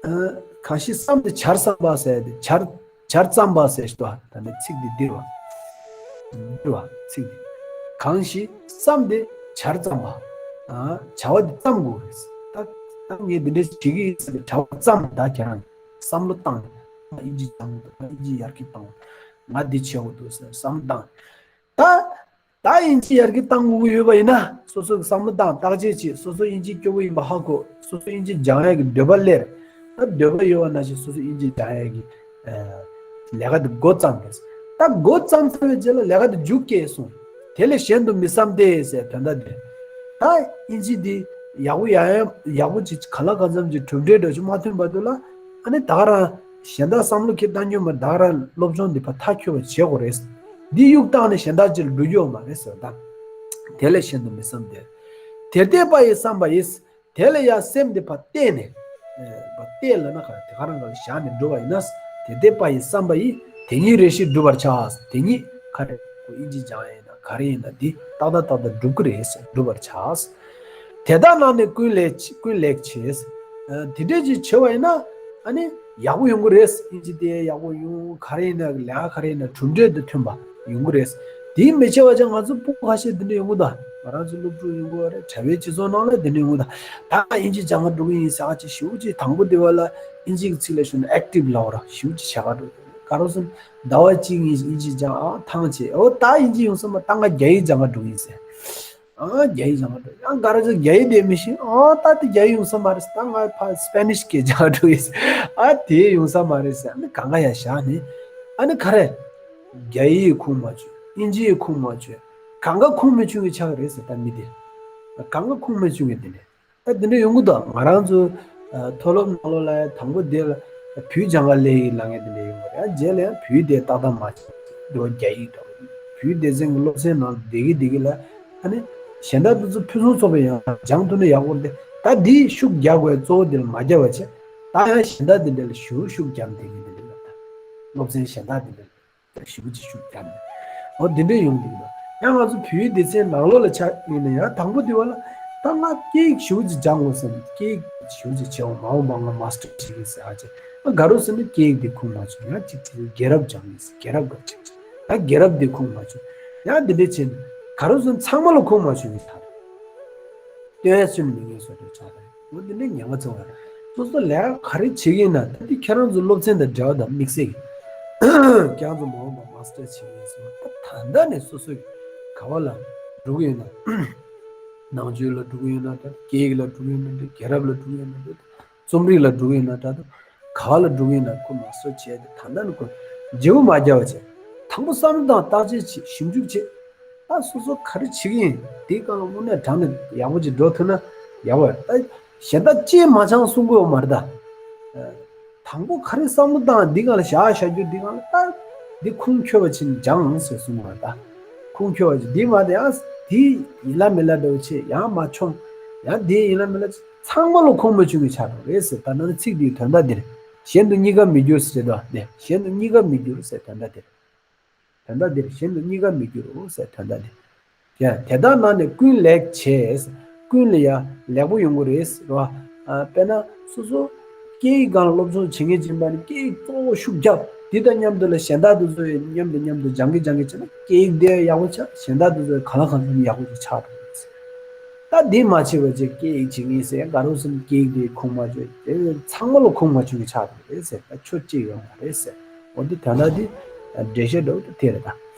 ཨ། གང་ཞིག་བསམས་ཏེ་བྱར་བསམ་པ་ཟེར་ཏེ་བྱར་བྱར་བསམ་པ་ཟེར་ཞིག་འདུག་ད་ནི་ཚིག་འདི་འདིར་བ། འདིར་བ་ཚིག་འདི། གང་ཞིག་བསམས་ཏེ་བྱར་བསམ་པ། ཨ། བྱ་བ་འདི་བརྩམ་དགོས་རེད། ད་ད་ངས་འདི་འདྲ་བྱེད་ཀྱི་ཡིན་ཟེར་ཏེ་བྱ་བ་བརྩམས། ད་ཁྱེད་རང་བསམ་བློ་བཏང་། ང་ཨིན་ཇི་སྦྱང་དགོས་འདུག་ང་ཨིན་ཇི་ཡར་རྒྱས་གཏོང་དགོས། ང་འདི་བྱེད་དགོས་འདུག་ཟེར་བསམ་བློ་བཏང་། ད་ད་ཨིན་ཇི་ཡར་རྒྱས་གཏོང་དགོས་ཀྱི་ཡོད་པ་ཡིན་ན། སོ་སོ་གི་བསམ་བློ་བཏང་། བརྟག་དཔྱད་བྱེད། སོ་སོ་ཨིན་ཇི་སྐྱོ་པོ་ཡིན་པ་ཧ་གོ། སོ་སོ་ཨིན་ཇི་སྦྱང་ཡག་གི་འདོད་པ་སླེབས། ད་འདོད་པ་ཡོད་པ་ནང་བཞིན་སོ་སོ་ཨིན་ཇི་སྦྱང་ཡག་གི་ཨ་ལས་ཀ་དེ་འགོ་བརྩམས་པས། ད་འགོ་བརྩམས་ཚར་བའི་རྗེས་ལ་ལས་ཀ་དེ་མཇུག་སྐྱེལ་སོང་། དེ་ལས་གཞན་དུ་མི་བསམ་སྟེ་ཟེར་དོན་དག་དེ། ད་ཨིན་ཇི་འདི་ཡག་པོ་ཡག་ཡག་ཡག་པོ་ཅིག་གང་ལ་གང་འཚམ་གྱི་གྲུབ་འབྲས་འདྲ་ཅིག་མ་ཐོན་བར་དུ་ལ། ཨ་ནི་ད་ག་རང་གཞན་དག་བསམ་བློ་ཁྱེར་བཏང་རྒྱུ་མ། ད་ག་རང་སློབ་སྦྱོང་འདི་ཕར་མཐའ་འཁྱོལ་བ་བྱེད་དགོས་རེད། འདི་གཡུག་བཏང་ནས་གཞན་དག་ཅིག་ལ་འགྲོ་རྒྱུ་ཡོད་མ་རེད་ཟེར་བ་དང་། དེ་ལས་གཞན་དུ་མི་བསམ་སྟེ། དེ་ལྟའི་པ་ཡིས་བསམ་པ་ཡིས། དེ་ལ་ཡང་སེམས་འདི་ཕར་གཏད་ནས། ཨེ་ཕར་གཏད་ལབ་ན་ག་རེ། དེ་ག་རང་ག་ལ་བཞག་ནས་འགྲོ་བ་ཡིན་ན། དེ་ལྟའི་པ་ཡིས་བསམ་པ་ཡིས། དེ་ཉིད་རེ་ཞིག་བསྒྲུབ་པར་བྱ། དེ་ཉིད་ག་རེ། ཁོ་ཨིན་ཇི་སྦྱང་ཡིན་ན་ག་རེ་ཡིན་ན་འདི་ཏག་ཏག་ཏག་ཏག་འགྲུབ་ཀྱི་རེད་ཟེར། འགྲུབ་པར་བྱ། དེ་དག་ན་ནི་ཀུན་ལེགས་ཀུན་ལེགས་བྱེད། ཨ་དེ་འདྲས་ཅིག་བྱེད་པ་ཡིན་ན། ཨ་ནི་ཡག་པོ་ཡོང་གི་རེད། ཨིན་ཇི་དེ་ཡག་པོ་ཡོང་། ག་རེ་ཡིན་ན་ལས་ཀ་ག་རེ་ཡིན་ན་གྲུབ་འབྲས་དེ་ཐོན་པ་ཡོང་གི་རེད། དེ་མི་བྱེད་པ་ཅིག་ང་ཚོ་སྤུ་གུ་ཁ་ཤས་དེ་འདྲ་ཡོང་གི་འདུག་ང་རང་ཚོ་སློབ་ཕྲུག་ཡོང་གི་རེད། གྲྭ་པའི་སྤྱི་ཚོགས་ནང་ལ་དེ་འདྲ་ཡོང་གི་འདུག་ད་ང་ཨིན་ཇི་སྦྱང་ག་འགྲོ་གི་ཡིན་ཟེར་ཨ་ཅེ་ཞེ་པོ་ཅིག་དང་པོ་དེ་བ་ལ་ཨིན་ཇི་གི་ཚིག་ལ་ཞུ་ན་ཨེག་ཊིབ་ལབ་ར། ཞེ་པོ་ཅིག་བྱེད་ག་འགྲོ། ག་རེ་ཟེར་ན་ཟླ་བ་གཅིག་གཉིས་ཨིན་ཇི་སྦྱང་ཨ་ཐང་ཆད། ཨོ་ད་ཨིན་ཇི་ཡོང་ས་མ། ད་ང་རྒྱ་ཡིག་སྦྱང་ག་འགྲོ་གི་ཡིན་ཟེར། ཨ་རྒྱ་ཡིག་སྦྱང་ག་འགྲོ། ཡང་ག་རེ་ཟེར། རྒྱ་ཡིག་དེ་མི་ཤེས། ཨ་ད་དེ་རྒྱ་ཡིག་ཡོང་ས་མ་རེད། ད་ང་ཕར་སི་པེ་ནིཤ་སྐད་སྦྱང་ག་འགྲོ་ཡིན་ཟེར། ཨ་དེ་ཡོང་ས་མ་རེད་ཟེར། ཨ་ནི་གང་ག་ཡར་བཞག་ནས། ཨ་ནི་ག་རེ། རྒྱ་ཡིག་ཁུངས་མ་བཅོལ། ཨིན་ཇི་ཡིག་ཁུངས་མ་བཅོལ། གང་ག་ཁུངས་མི་བཅོལ་གི་ཆགས་རེད་ཟེར། ད་མི་དེ་གང་ག་ཁུངས་མི་བཅོལ་གི་དེ་འདྲ། ད་དེ་འདྲ་ཡོང་གི་འདུག་ང་རང་ཚོ་ཨ་མཐོ་སློབ་ནང་ལོགས་ལ་ཡང་དང་པོ་དེ་ལ་བོད་སྦྱང་ག་སླེབས་ཡིན་ལབ་མཁན་དེ་འདྲ་ཡོང་གི་རེད། ཨ་རྗེས་ལ་ཡང་བོད་དེ་ཏག་ཏག་མ་བྱས། འདི་བ་རྒྱ་ཡིག་འདྲ་བོ། བོད་སྡེ་ཚན་གྱི་སློབ་ཚན་ནང་བསྡད་ཀྱི་བསྡད་ཀྱི་ལ། ཨ་ནི་གཞན་དག་དེ་ཚོ་ཕུན་སུམ་ཚོགས་པའི་ཡང་སྦྱང་ཐུབ་ན་ཡག་པོ་རེད། ད་འདི་ཤུགས་རྒྱག་དགོས། གཙོ་བོ་འདི་ལ་མ་རྒྱབ་པ་བྱས། ད་ཡང་གཞན་དག་དེ་འདྲ་ལ་ཞེ་པོ་ཤུགས་རྒྱབ་བསྡད་ཀྱི་འདི་འདྲ་ལ། ད་སློབ་ཚན་གཞན་དག་དེ་འདྲ་ལ། ཞེ་པོ་ཅིག་ཤུགས་རྒྱབ་ནས། འོ་འདི་འདྲ་ཡོང་གི་འདུག་ཡང་ང་ཚོ་བོད་ཡིག་སྡེ་ཚན་ནང་ལོགས་ལ་ཆ་ཡིན་ན་ཡང་དང་པོ་དེ་བ་ལ། ད་ང་སྐད་ཡིག་ཞེ་པོ་ཅིག་སྦྱང་དགོས་བསམ། སྐད་ཡིག་ཞེ་པོ་ཅིག་བྱེད་འོང་། མ་འོངས་པ་ང་མ་སི་ཊར་བྱེད་ཀྱི་ཟེར་ཧ་ཅང་། ང་དགའ་རབ་ཟེར་ན་སྐད་ཡིག་དེ་ཁུངས་མ་བཅོལ། ཡང་གཅིག་བྱེད། རྒྱལ་རབས་སྦྱང་གི་ཟེར། རྒྱལ་རབས་ག་ཅིག་བྱེད། ད་རྒྱལ་རབས་དེ་ཁུངས་མ་བཅོལ། ཡང་འདི་འདྲ་བྱས་ནས་དགའ་རབ་ཟེར་ན་ཚང་མ་ལ་ཁུངས་མ་བཅོལ་གྱི་ཆགས་རེད། སྟོན་ཡ་སུ་ནི་མི་ངན་བཟོ་འདྲ་ཆགས་རེད། འོ་འདི་འདྲའི་ཉེན་ཁ་ཚ་བ་རེད། སོ་སོ་ལས་ཀ་ག་རེ་བྱེད་ཀྱི་ཡིན་ན། ད་འདི་ཁྱེད་རང་ཚོ་སློབ་ཚན་དང་འབྲེལ་བ་དང་དམིགས་བསལ་གྱི། ཁྱེད་རང་ཚོ་མ་འོངས་པ་མ་སི་ཊར་བྱེད་ཀྱི་ཡིན་ཟེར་བ། ད་ད་ལྟ་ནས་སོ་སོས་ག་བ་ལ་འགྲོ་གི་ཡོད་ན། ནང་ཆོས་ལ་འགྲོ་གི་ཡོད་ན་འདྲ། སྐད་ཡིག་ལ་འགྲོ་གི་ཡོད་ན་འདྲ། རྒྱལ་རབས་ལ་འགྲོ་གི་ཡོད་ན་འདྲ། རྩོམ་རིག་ལ་འགྲོ་གི་ཡོད་ན་འདྲ། ག་བ་ལ་འགྲོ་གི་ཡོད་ན་ཁོ་མ་སི་ཊར་བྱས་ཏེ་ད་ལྟ་ནས་ཁོ་བརྗེ་པོ་མ་རྒྱབ་པ་བྱས། དང་པོ་བསམ་བློ་བཏང་། བརྟག་དཔྱད་བྱེད། ཞིབ་འཇུག་བྱེད། ད་སོ་སོ་ག་རེ་བྱེད་ཀྱི་ཡིན་དེའི་སྒང་ལ་དངོས་གནས་དྲང་ནས་ཡག་པོ་ཅིག་འགྲོ་ཐུབ་ན་ཡག་པོ་རེད། ད་གཞན་དག་ཅིས་མ་སྦྱངས་གསུང་གི་ཡོད་མ་རེད་ད། ཨ། དང་པོ་ག་རེ་བསམ་བློ་བཏང་འདི་གང་ལ་བཞག་བཞག་རྒྱུ་འདི་གང་ལ་ད་འདི་ཁུངས་འཁྱོལ་བ་ཕྱིན་སྦྱངས་ཟེར་གསུངས་པ་ད། ཁུངས་འཁྱོལ་བ་ཕྱིན་འདི་མ་དེ་ཡང་འདི་ཡིན་ལ་མིན་ལ་འདྲ་བོ་ཆེ་ཡང་མ་ཆོང་། ཡང་འདི་ཡིན་ལ་མིན་ལ་ཚང་མ་ལ་ཁུངས་མ་ཆུང་གི་ཆགས་འགྲོ་རེད་ཟེར། ད་ནང་ཚིག་འདིའི་དོན་དག་འདིར་གཞན་དུ་གཉིས་ཀ་མི་འགྱུར་ཟེར་དོ་ནས་གཞན་དུ་གཉིས་ཀ་མི་འགྱུར་ཟེར་དོན་དག་འདིར། དོན་དག་འདིར་གཞན་དུ་གཉིས་ཀ་མི་འགྱུར་རོ་ཟེར་དོན་དག་འདིར། ཡ་དེ་དག་ནང་ནས་ཀུན་ལེགས་བྱས། ཀུན་ལ་ཡ་ལེགས་པོ་ཡོང་གི་རེད་ཟེར་བ། ཨ་དཔེར་ན་སོ་སོ་སྐད་ཡིག་སྒང་ལ་སློབ་སྦྱོང་བྱེད་མཁན་ཅིག་ཡིན་པ་ནི་སྐད་ཡིག་གཙོ་བོ་ཤུགས་རྒྱབ་འདི་དང་མཉམ་དུ་ལ་གཞན་དག་དེ་ཚོ་ཡང་མཉམ་དུ་མཉམ་དུ་སྦྱང་གི་སྦྱང་གི་བྱས་ན་སྐད་ཡིག་དེ་ཡག་པོ་ཆགས། གཞན་དག་དེ་ཚོ་ཡང་གང་ལ་གང་འཚམ་ཡག་པོ་ཅིག་ཆགས་འགྲོ་གི་རེད་ཟེར། ད་འདི་མ་བྱས་པ་བྱས་སྐད་ཡིག་བྱེད་མཁན་ཟེར་དགའ་རོགས་སེམས་སྐད་ཡིག་དེ་ཁུངས་མ་ཆོད་དེ་ཚང་མ་ལ་ཁུངས་མ་ཆོད་ཀྱི་ཆགས་འགྲོ་རེད་ཟེར། ད་ཆོ་གཅིག་ཡོང་བ་རེད་ཟེར། འོ་འདི་དོན་དག་འདི་འགྲེལ་བཤད་འདྲ་བོ་དེ་རེད་ད།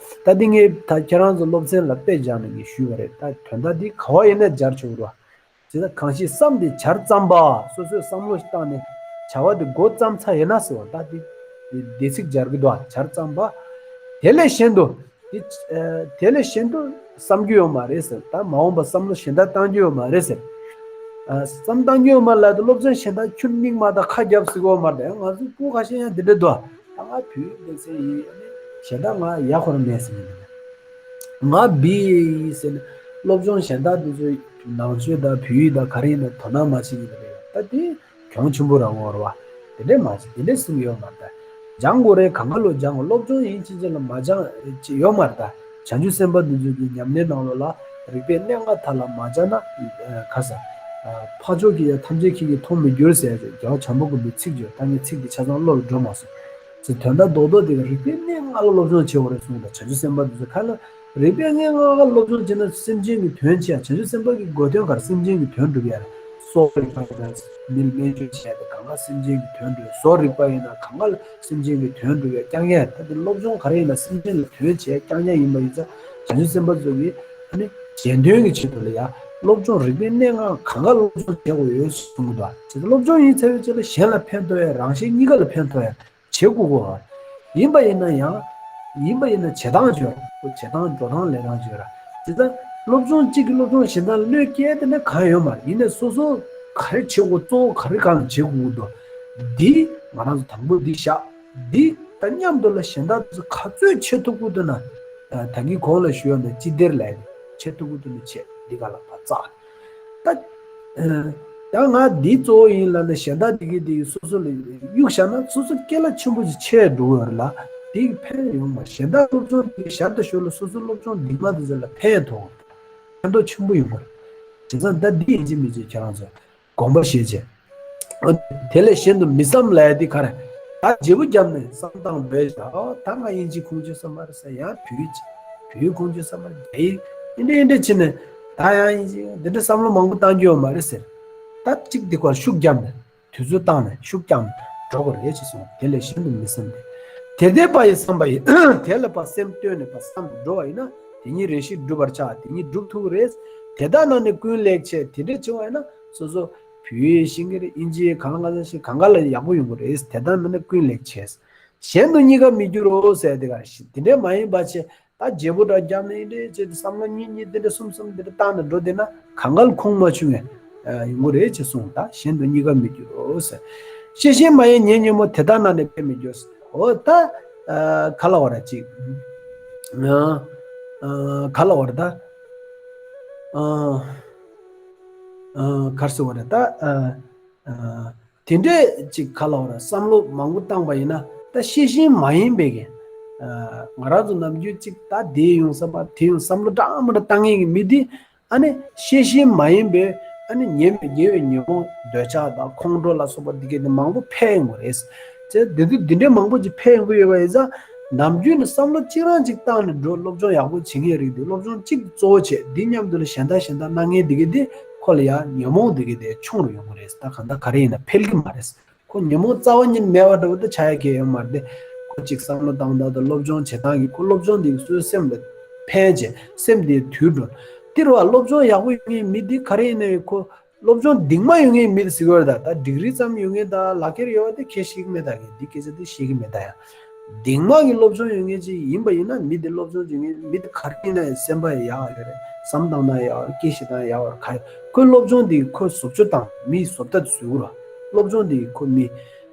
ད་འདི་ངས་ད་ཁྱེད་རང་ཚོ་སློབ་ཚན་ལ་དཔེ་སྦྱར་ནས་ངས་ཞུས་པ་རེད། ད་དོན་དག་འདི་ག་བ་ཡིན་ན་སྦྱར་ཆོག་རོ། དེ་ད་གང་ཞིག་བསམ་དེ་བྱར་བརྩམས་པ། སོ་སོས་བསམ་བློ་ཞིག་བཏང་ནས་བྱ་བ་དེ་འགོ་བརྩམས་ཚར་ཡིན་ན་ཟེར་བ་ད་འདི་འདི་ཚིག་སྦྱར་གི་འདུག་བྱར་བརྩམས་པ། དེ་ལས་གཞན་དུ། དེ་ཨ་དེ་ལས་གཞན་དུ་བསམ་རྒྱུ་ཡོད་མ་རེད་ཟེར། ད་མ་འོངས་པ་བསམ་བློ་གཞན་དག་བཏང་རྒྱུ་ཡོད་མ་རེད་ཟེར། ཨ་བསམ་བཏང་རྒྱུ་ཡོད་མ་རེད་ལབ་དུས་སློབ་ཚན་གཞན་དག་ཁྱོན་སྙིང་མ་དང་ཁ་རྒྱབ་ཟེར་གི་ཡོད་མ་རེད། ང་ཚོ་སྐུ་ཁ་ཤས་ཡང་འདི་འདྲ་འདུག་ད་ང་བོད་ཡིག་སློབ་ཚན་ཡིན་གཞན་དག་ང་ཡག་ཁོ་རང་མེད་ཟེར་ནས་ང་བི་ཡིན་ཟེར་ནས་སློབ་སྦྱོང་གཞན་དག་དེ་ཚོ་ནང་ཆོས་དང་བོད་ཡིག་དང་ག་རེ་ཡིན་ན་དོ་སྣང་མ་བྱེད་ཀྱི་རེད། ད་དེ་གྱོང་ཆེན་པོ་རང་ངོ་ར་བ། དེ་འདྲས་མ་བྱེད། དེ་འདྲས་གསུང་གི་ཡོད་མ་རེད་ད། སྦྱང་དགོས་རེད། གང་ག་ལོ་སྦྱང་དགོས། སློབ་སྦྱོང་ཡིན་ཕྱིན་ཆད་ལ་མ་སྦྱང་ཅི་ཡོད་མ་རེད་ད། བྱང་ཆུབ་སེམས་དཔའ་འདི་ཚོ་གི་ཉམས་ལེན་ནང་ལོགས་ལ་རིག་པའི་གནད་འགག་ཐད་ལ་མ་སྦྱང་ན་ཁ་ས་འཕགས་མཆོག་གིས་ཡང་ཐམས་ཅད་མཁྱེན་གྱིས་མཐོང་མི་འགྱུར་ཟེར་ཏེ་རྒྱལ་བ་བྱམས་པ་མགོན་པོའི་ཚིག་བརྗོད། ད་ངས་ཚིག་འདི་ཆ་ཚང་བློ་ལ་འགྲོ་མ་སོང་། ཚེ་དོན་དག་རྡོག་རྡོག་དེ་ག་རིག་པའི་གནད་འགག་ལ་སློབ་སྦྱོང་བྱེད་དགོས་རེད་གསུངས་ད། བྱང་ཆུབ་སེམས་དཔའ་འདི་ཚོ་ཁ་ལ། རིག་པའི་གནད་འགག་ལ་སློབ་སྦྱོང་བྱས་ན་སེམས་ཅན་གྱི་དོན་བྱེད་ཡ། བྱང་ཆུབ་སེམས་དཔའ་གི་དགོས་དོན་ག་རེ། སེམས་ཅན་གྱི་དོན་སྒྲུབ་ཡ་རེད། སྲོག་རིག་པ་ཡིན་ན་མི་ལ་སྨན་བཅོས་བྱས་ཏེ་གང་ག་སེམས་ཅན་གྱི་དོན་སྒྲུབ་ཡ། ཟོག་རིག་པ་ཡིན་ན་གང་ག་ལ་སེམས་ཅན་གྱི་དོན་སྒྲུབ་ཡ་རྐྱང་རྐྱང་ཡ། ད་དེ་སློབ་སྦྱོང་ག་རེ་ཡིན་ན་སེམས་ཅན་ལ་དོན་བྱེད་ཡ་རྐྱང་རྐྱང་ཡིན་པ་ཡིན་ཙང་བྱང་ཆུབ་སེམས་དཔའ་ཚོ་གིས་ཨ་ནི་གཞན་དོན་གྱི་ཆེད་དུ་ལ་ཡ་སློབ་སྦྱོང་རིག་པའི་གནད་འགག་གང་ག་སློབ་སྦྱོང་བྱེད་དགོས་ཡོད་གསུངས་འདུག་དེ་ཚོ་སློབ་སྦྱོང་ཡིན་ཚར་བའི་རྗེས་ལ་གཞན་ལ་ཕན་ཐོགས་ཡ་རང་གཞན་གཉིས་ཀ་ལ་ཕན་ཐོགས་ཡ། བྱེད་དགོས་གོ། ཡིན་པ་ཡིན་ན་ཡང་། ཡིན་པ་ཡིན་ན་བྱེད་སྟངས་བརྗོད་ར། ཁོ་བྱེད་སྟངས་འགྲོ་སྟངས་ལས་སྟངས་བརྗོད་ར། དེ་ལྟར་སློབ་སྦྱོང་གཅིག་གིས་སློབ་སྦྱོང་གཞན་དག་བློས་སྐྱེལ་དེ་ནས་གང་ཡོད་མ་རེད། ཡིན་ནས་སོ་སོ་ག་རེ་བྱེད་དགོས། གཙོ་བོ་ག་རེ་གང་ལ་བྱེད་དགོས་འདུག་འདི་ང་རང་ཚོ་དང་པོ་འདི་བཞག་འདི་དང་མཉམ་དུ་ལ་གཞན་དག་ཚོ་ག་ཚོད་བྱེད་ཐུབ་ཀྱི་འདུག་ན། ད་གིན་གོང་ལ་ཞུས་ཡོད་ནས་ཅི་བདེར་ལས་བྱེད་ཐུབ་ཀྱི་འདུག་ན་བྱེད། འདི་ག་ལ་ཕར་བཙགས། ད། ད་ང་འདི་གཙོ་བོ་ཡིན་ལབ་ནས་གཞན་དག་འདི་གི་འདི་སོ་སོ་ལ་གཡུག་བཞག་ན་སོ་སོ་སྐྱེ་ལ་ཆེན་པོ་ཞིག་ཆེ་འགྲོ་གི་ཡོད་རེད་ལ། འདི་གི་ཕན་ཡོང་མ། གཞན་དག་སློབ་སྦྱོང་འདི་གི་ཞར་དུ་ཞོར་ལ་སོ་སོ་སློབ་སྦྱོང་འདི་མ་འདི་ཚོ་ལ་ཕན་ཐོགས། ཕན་ཐོགས་ཆེན་པོ་ཡོང་གི་རེད། བྱས་ཙང་ད་འདི་ཡིན་གཅིག་མིན་གཅིག་ཁྱེད་རང་ཚོ་དགོངས་པ་བཞེས་བྱས། དེ་ལས་གཞན་དུ་མི་བསམ་ལབ་ཡ་འདི་ག་རེ། ད་བརྗེ་པོ་བརྒྱབ་ནས་བསམ་སྟངས་འབད་བཞག་ཨོ་ད་ང་དབྱིན་ཇི་ཁུངས་བཅོལ་ས་མ་རེད་ཟེར། ཡང་བོད་ཡིག་བོད་ཡིག་ཁུངས་བཅོལ་ས་མ་རེད། རྒྱ་ཡིག་འདི་འདྲ་འདི་འདྲ་བྱས་ནས་ད་ཡང་དབྱིན་ཇི་འདི་འདྲ་བསམ་བློ་མང་པོ་བཏང་རྒྱུ་ཡོད་མ་རེད་ཟེར། ད་གཅིག་འདི་གར་ཤུགས་བརྒྱབ་ནས་དུས་ཚོད་བཏང་ནས་ཤུགས་བརྒྱབ་ནས་འགྲོ་དགོས་རེད་ཅེས་གསུངས། དེ་ལས་གཞན་དུ་མི་བསམ་སྟེ། དེ་ལྟའི་པ་ཡི་བསམ་པ་ཡིས། དེ་ལ་ཕར་སེམས་གཏོད་ནས་ཕར་བསམ་འགྲོ་བ་ཡིན་ན་དེ་ཉིད་རེ་ཞིག་འགྲུབ་པར་བྱ། དེ་ཉིད་འགྲུབ་ཐུབ་ཀྱི་རེད། དེ་དག་ནང་ནས་ཀུན་ལེགས་བྱས། དེ་འདྲ་བྱུང་བ་ཡིན་ན་སོ་སོ་བོད་ཡིག་ཤེས་ཀྱི་རེད། དབྱིན་ཇི་གང་ལ་གང་ཤེས་གང་ག་ལ་ཡག་པོ་ཡོང་གི་རེད། དེ་དག་ནང་ནས་ཀུན་ལེགས་བྱས། གཞན་དུ་གཉིས་ཀ་མི་འགྱུར་རོ་ཟེར་དེ་ག་རེད། དེ་འདྲ་མ་ཡིན་པ་བྱས། ད་བརྗེ་པོ་འདྲ་བརྒྱབ་ནས་འདི་འདྲ་བྱས་ཏེ་བསམ་བློ་གཉིས་གཉིས་འདི་འདྲ་གསུམ་གསུམ་འདི་འདྲ་བཏང་ནས་འགྲོ་བསྡད་ན་གང་ག་ལ་ཁུངས་མ་ཆུང་བས་ཡོང་གི་རེད་ཅེས་གསུངས། ད་གཞན་དུ་གཉིས་ཀ་མི་འགྱུར་རོ་ཟེར། ཤེས་བཞིན་མ་ཡིན་ཉོན་མོངས་དེ་དག་ནང་ནས་ཕན་མི་འགྱུར། འོ་ད་ག་ལ་བ་ར་ཅིག་ག་ལ་བ་ར་ད་གར་སོ་བ་ར་ད། དེ་འདྲས་ཅིག་ག་ལ་བ་ར་བསམ་བློ་མང་པོ་བཏང་པ་ཡིན་ན་ད་ཤེས་བཞིན་མ་ཡིན་པའི་གི་ང་རང་ཚོ་ནམ་རྒྱུན་ཅིག་ད་དེ་ཡོང་བསམ་པ་དེ་ཡོང་བསམ་བློ་འདྲ་མི་འདྲ་བཏང་མཁན་གི་མི་དེ་ཨ་ནི་ཤེས་བཞིན་མ་ཡིན་པའི་ཨ་ནི་ཉེ་བའི་ཉེ་བའི་ཉོན་མོངས་འདོད་ཆགས་དང་ཁོང་ཁྲོ་ལ་སོགས་པ་འདི་གས་དེ་མང་པོ་འཕེལ་ཡོང་གི་རེད། དེ་དེ་དུས་འདི་འདྲའི་མང་པོ་ཅིག་འཕེལ་ཡོང་གི་ཡོད་པ་ཡིན་ཙང་ནམ་རྒྱུན་ནས་བསམ་བློ་གཅིག་རང་ཅིག་བཏང་ནས་འགྲོ། སློབ་སྦྱོང་ཡག་པོ་བྱེད་མཁན་རིགས་དེ་སློབ་སྦྱོང་གཅིག་གཙོ་བོ་བྱས་འདི་མཉམ་དུ་ལ་གཞན་དག་གཞན་དག་གནང་མཁན་འདི་གས་དེ་ཁོ་ལ་ཡང་ཉོན་མོངས་འདི་གས་དེ་ཆུང་རུ་ཡོང་གི་རེད། ད་གང་ལྟར་ག་རེ་ཡིན་ན་འཕེལ་གི་མ་རེད། ཁོ་ཉོན་མོངས་རྩ་བ་ཉིད་མེད་པ་འདྲ་བོ་དེ་ཆགས་ཡ་གི་ཡོད་མ་རེད། ཁོ་གཅིག་བསམ་བློ་བཏང་སྟངས་དང་སློབ་སྦྱོང་བྱེད་སྟངས་ཀྱིས་ཁོ་སློབ་སྦྱོང་འདི་གིས་སོའི་སེམས་ལ་ཕན་བྱས་སེམས་འདི་དུལ་འགྲོ། དེ་རུ་བ་སློབ་སྦྱོང་ཡག་པོ་ཡོད་མཁན་མི་འདི་ག་རེ་ཡིན་ནའི་ཁོ་སློབ་སྦྱོང་གདིང་མ་ཡོད་མཁན་མི་ཟེར་གི་ཡོད་རེད། ད་ད་ཌིག་རི་ཙམ་ཡོད་མཁན་དང་ལག་ཁྱེར་ཡོད་པ་དེ་ཁྱེད་ཤེས་ཀྱི་མེད། ད་གི་འདི་སྐད་ཆ་དེ་ཤེས་ཀྱི་མེད་ད་ཡ། གདིང་མ་གི་སློབ་སྦྱོང་ཡོད་མཁན་ཅིག་ཡིན་པ་ཡིན་ན་མི་དེ་སློབ་སྦྱོང་བྱེད་མཁན་མི་དེ་ག་རེ་ཡིན་ན་ཡང་སེམས་པ་ཡག་ཡོད་རེད། བསམ་བཏང་ན་ཡག་རེད། སྐད་བཤད་སྟངས་ཡག་རེད། ག་ཡོད་ཁོའི་སློབ་སྦྱོང་དེ་ཁོའི་བཟོ་བཅོས་དང་མིའི་བཟོ་ལྟ་དེ་བཟོས་ར། སློབ་སྦྱོང་དེ་ཁོ་མི་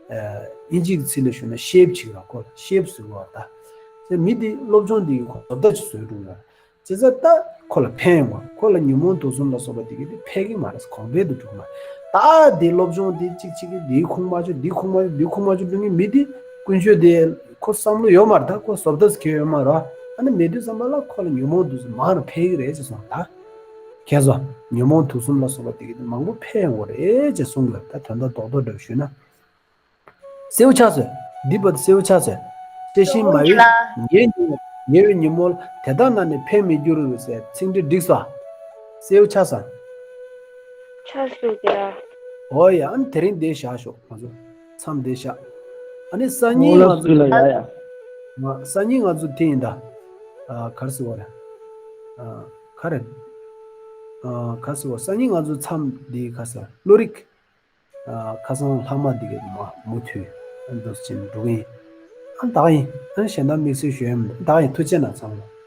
ཨ་ དབྱིན་ཇིའི་ཚིག་ལ་ཞུས་ན་ཤེབ་བྱེད་ཀྱི་རེད། ཁོ་ལ་ཤེབ་བཟོས་པ་རེད་ད། དེ་མི་དེ་སློབ་སྦྱོང་དེ་གི་ཁོ་བཟོ་ལྟ་ཅིག་བཟོས་འགྲོ་གི་རེད། བྱས་ཙང་ད་ཁོ་ལ་ཕན་ཡོང་བ། ཁོ་ལ་ཉོན་མོངས་དུག་གསུམ་ལ་སོགས་པ་དེ་གི་དེ་ཕན་གི་མ་རེད། གོང་འཕེལ་དུ་འགྲོ་གི་མ་རེད། ད་དེ་སློབ་སྦྱོང་དེ་གཅིག་གཅིག་གི་དེའི་ཁུངས་མ་ཆུད་དེའི་ཁུངས་མ་ཆུད་དེའི་ཁུངས་མ་ཆུད་འགྲོ་མཁན་མི་དེ་ཀུན་སྤྱོད་དེ་ཁོ་བསམ་བློ་ཡོད་མ་རེད། ད་ཁོ་བཟོ་ལྟ་ཟེར་མཁན་ཡོད་མ་རེད། ཨ་ནི་མེད་དུས་ཙམ་པ་ལ་ཁོ་ལ་ཉོན་མོངས་དུག་གསུམ་མང་རུ་འཕེལ་གི་རེད་ཅེས་གསུངས། ད་ཁྱེད་ཚོ་ཉོན་མོངས་དུག་གསུམ་ལ་སོགས་པ་དེ་གི་དེ་མང་པོ་ཕན་ཡོང་གི་རེད་ཅེས་གསུངས་གི་རེད། ད་དོན་དག་རྡོག་རྡོག་འདྲ་བོ་ཞུས་ན། སེའུ་ཆགས་སོང་། འདི་བར་དུ་སེའུ་ཆགས་སོང་། བཀྲ་ཤིས་མ་ཡུལ། ཉལ་ཉལ་ཉལ་བའི་ཉིན་མོར་དེ་དག་ན་ནི་ཕན་མི་འགྱུར་ཟེར་ཚིག་འགྲེལ་འགྲིག་སོང་། སེའུ་ཆགས་སོང་། ཆགས་སོང་ཀྱ། འོ་ཡ། ཨ་ནི་དེ་རིང་འདིར་བཞག་ཤོག་ང་ཚོ་མཚམས་འདིར་བཞག་ཨ་ནི་སང་ཉིན་ང་ཚོ། ཡ་ཡ། སང་ཉིན་ང་ཚོ་དེ་ཡིན་ད། ཨ། ག་རེ་ཟེར་བ་རེད། ཨ། ག་རེ། ཨ། ག་རེ་ཟེར་བ། སང་ཉིན་ང་ཚོ་མཚམས་འདི་ག་ཟེར། བློ་རིག་ཨ། ཁ་སང་ལྷག་མ་འདི་ག་མ་མུ་མཐུད་འདུག་ཅིང་འགྲོ་གི་ཡིན། ཨ། ད་ག་ཡིན། ཨ། གཞན་དག་དམིགས་བསལ་ཞུ་ཡ་མི་འདུག་ད་ག་ཡིན། ཐུགས་རྗེ་གནང་ཚང་མ།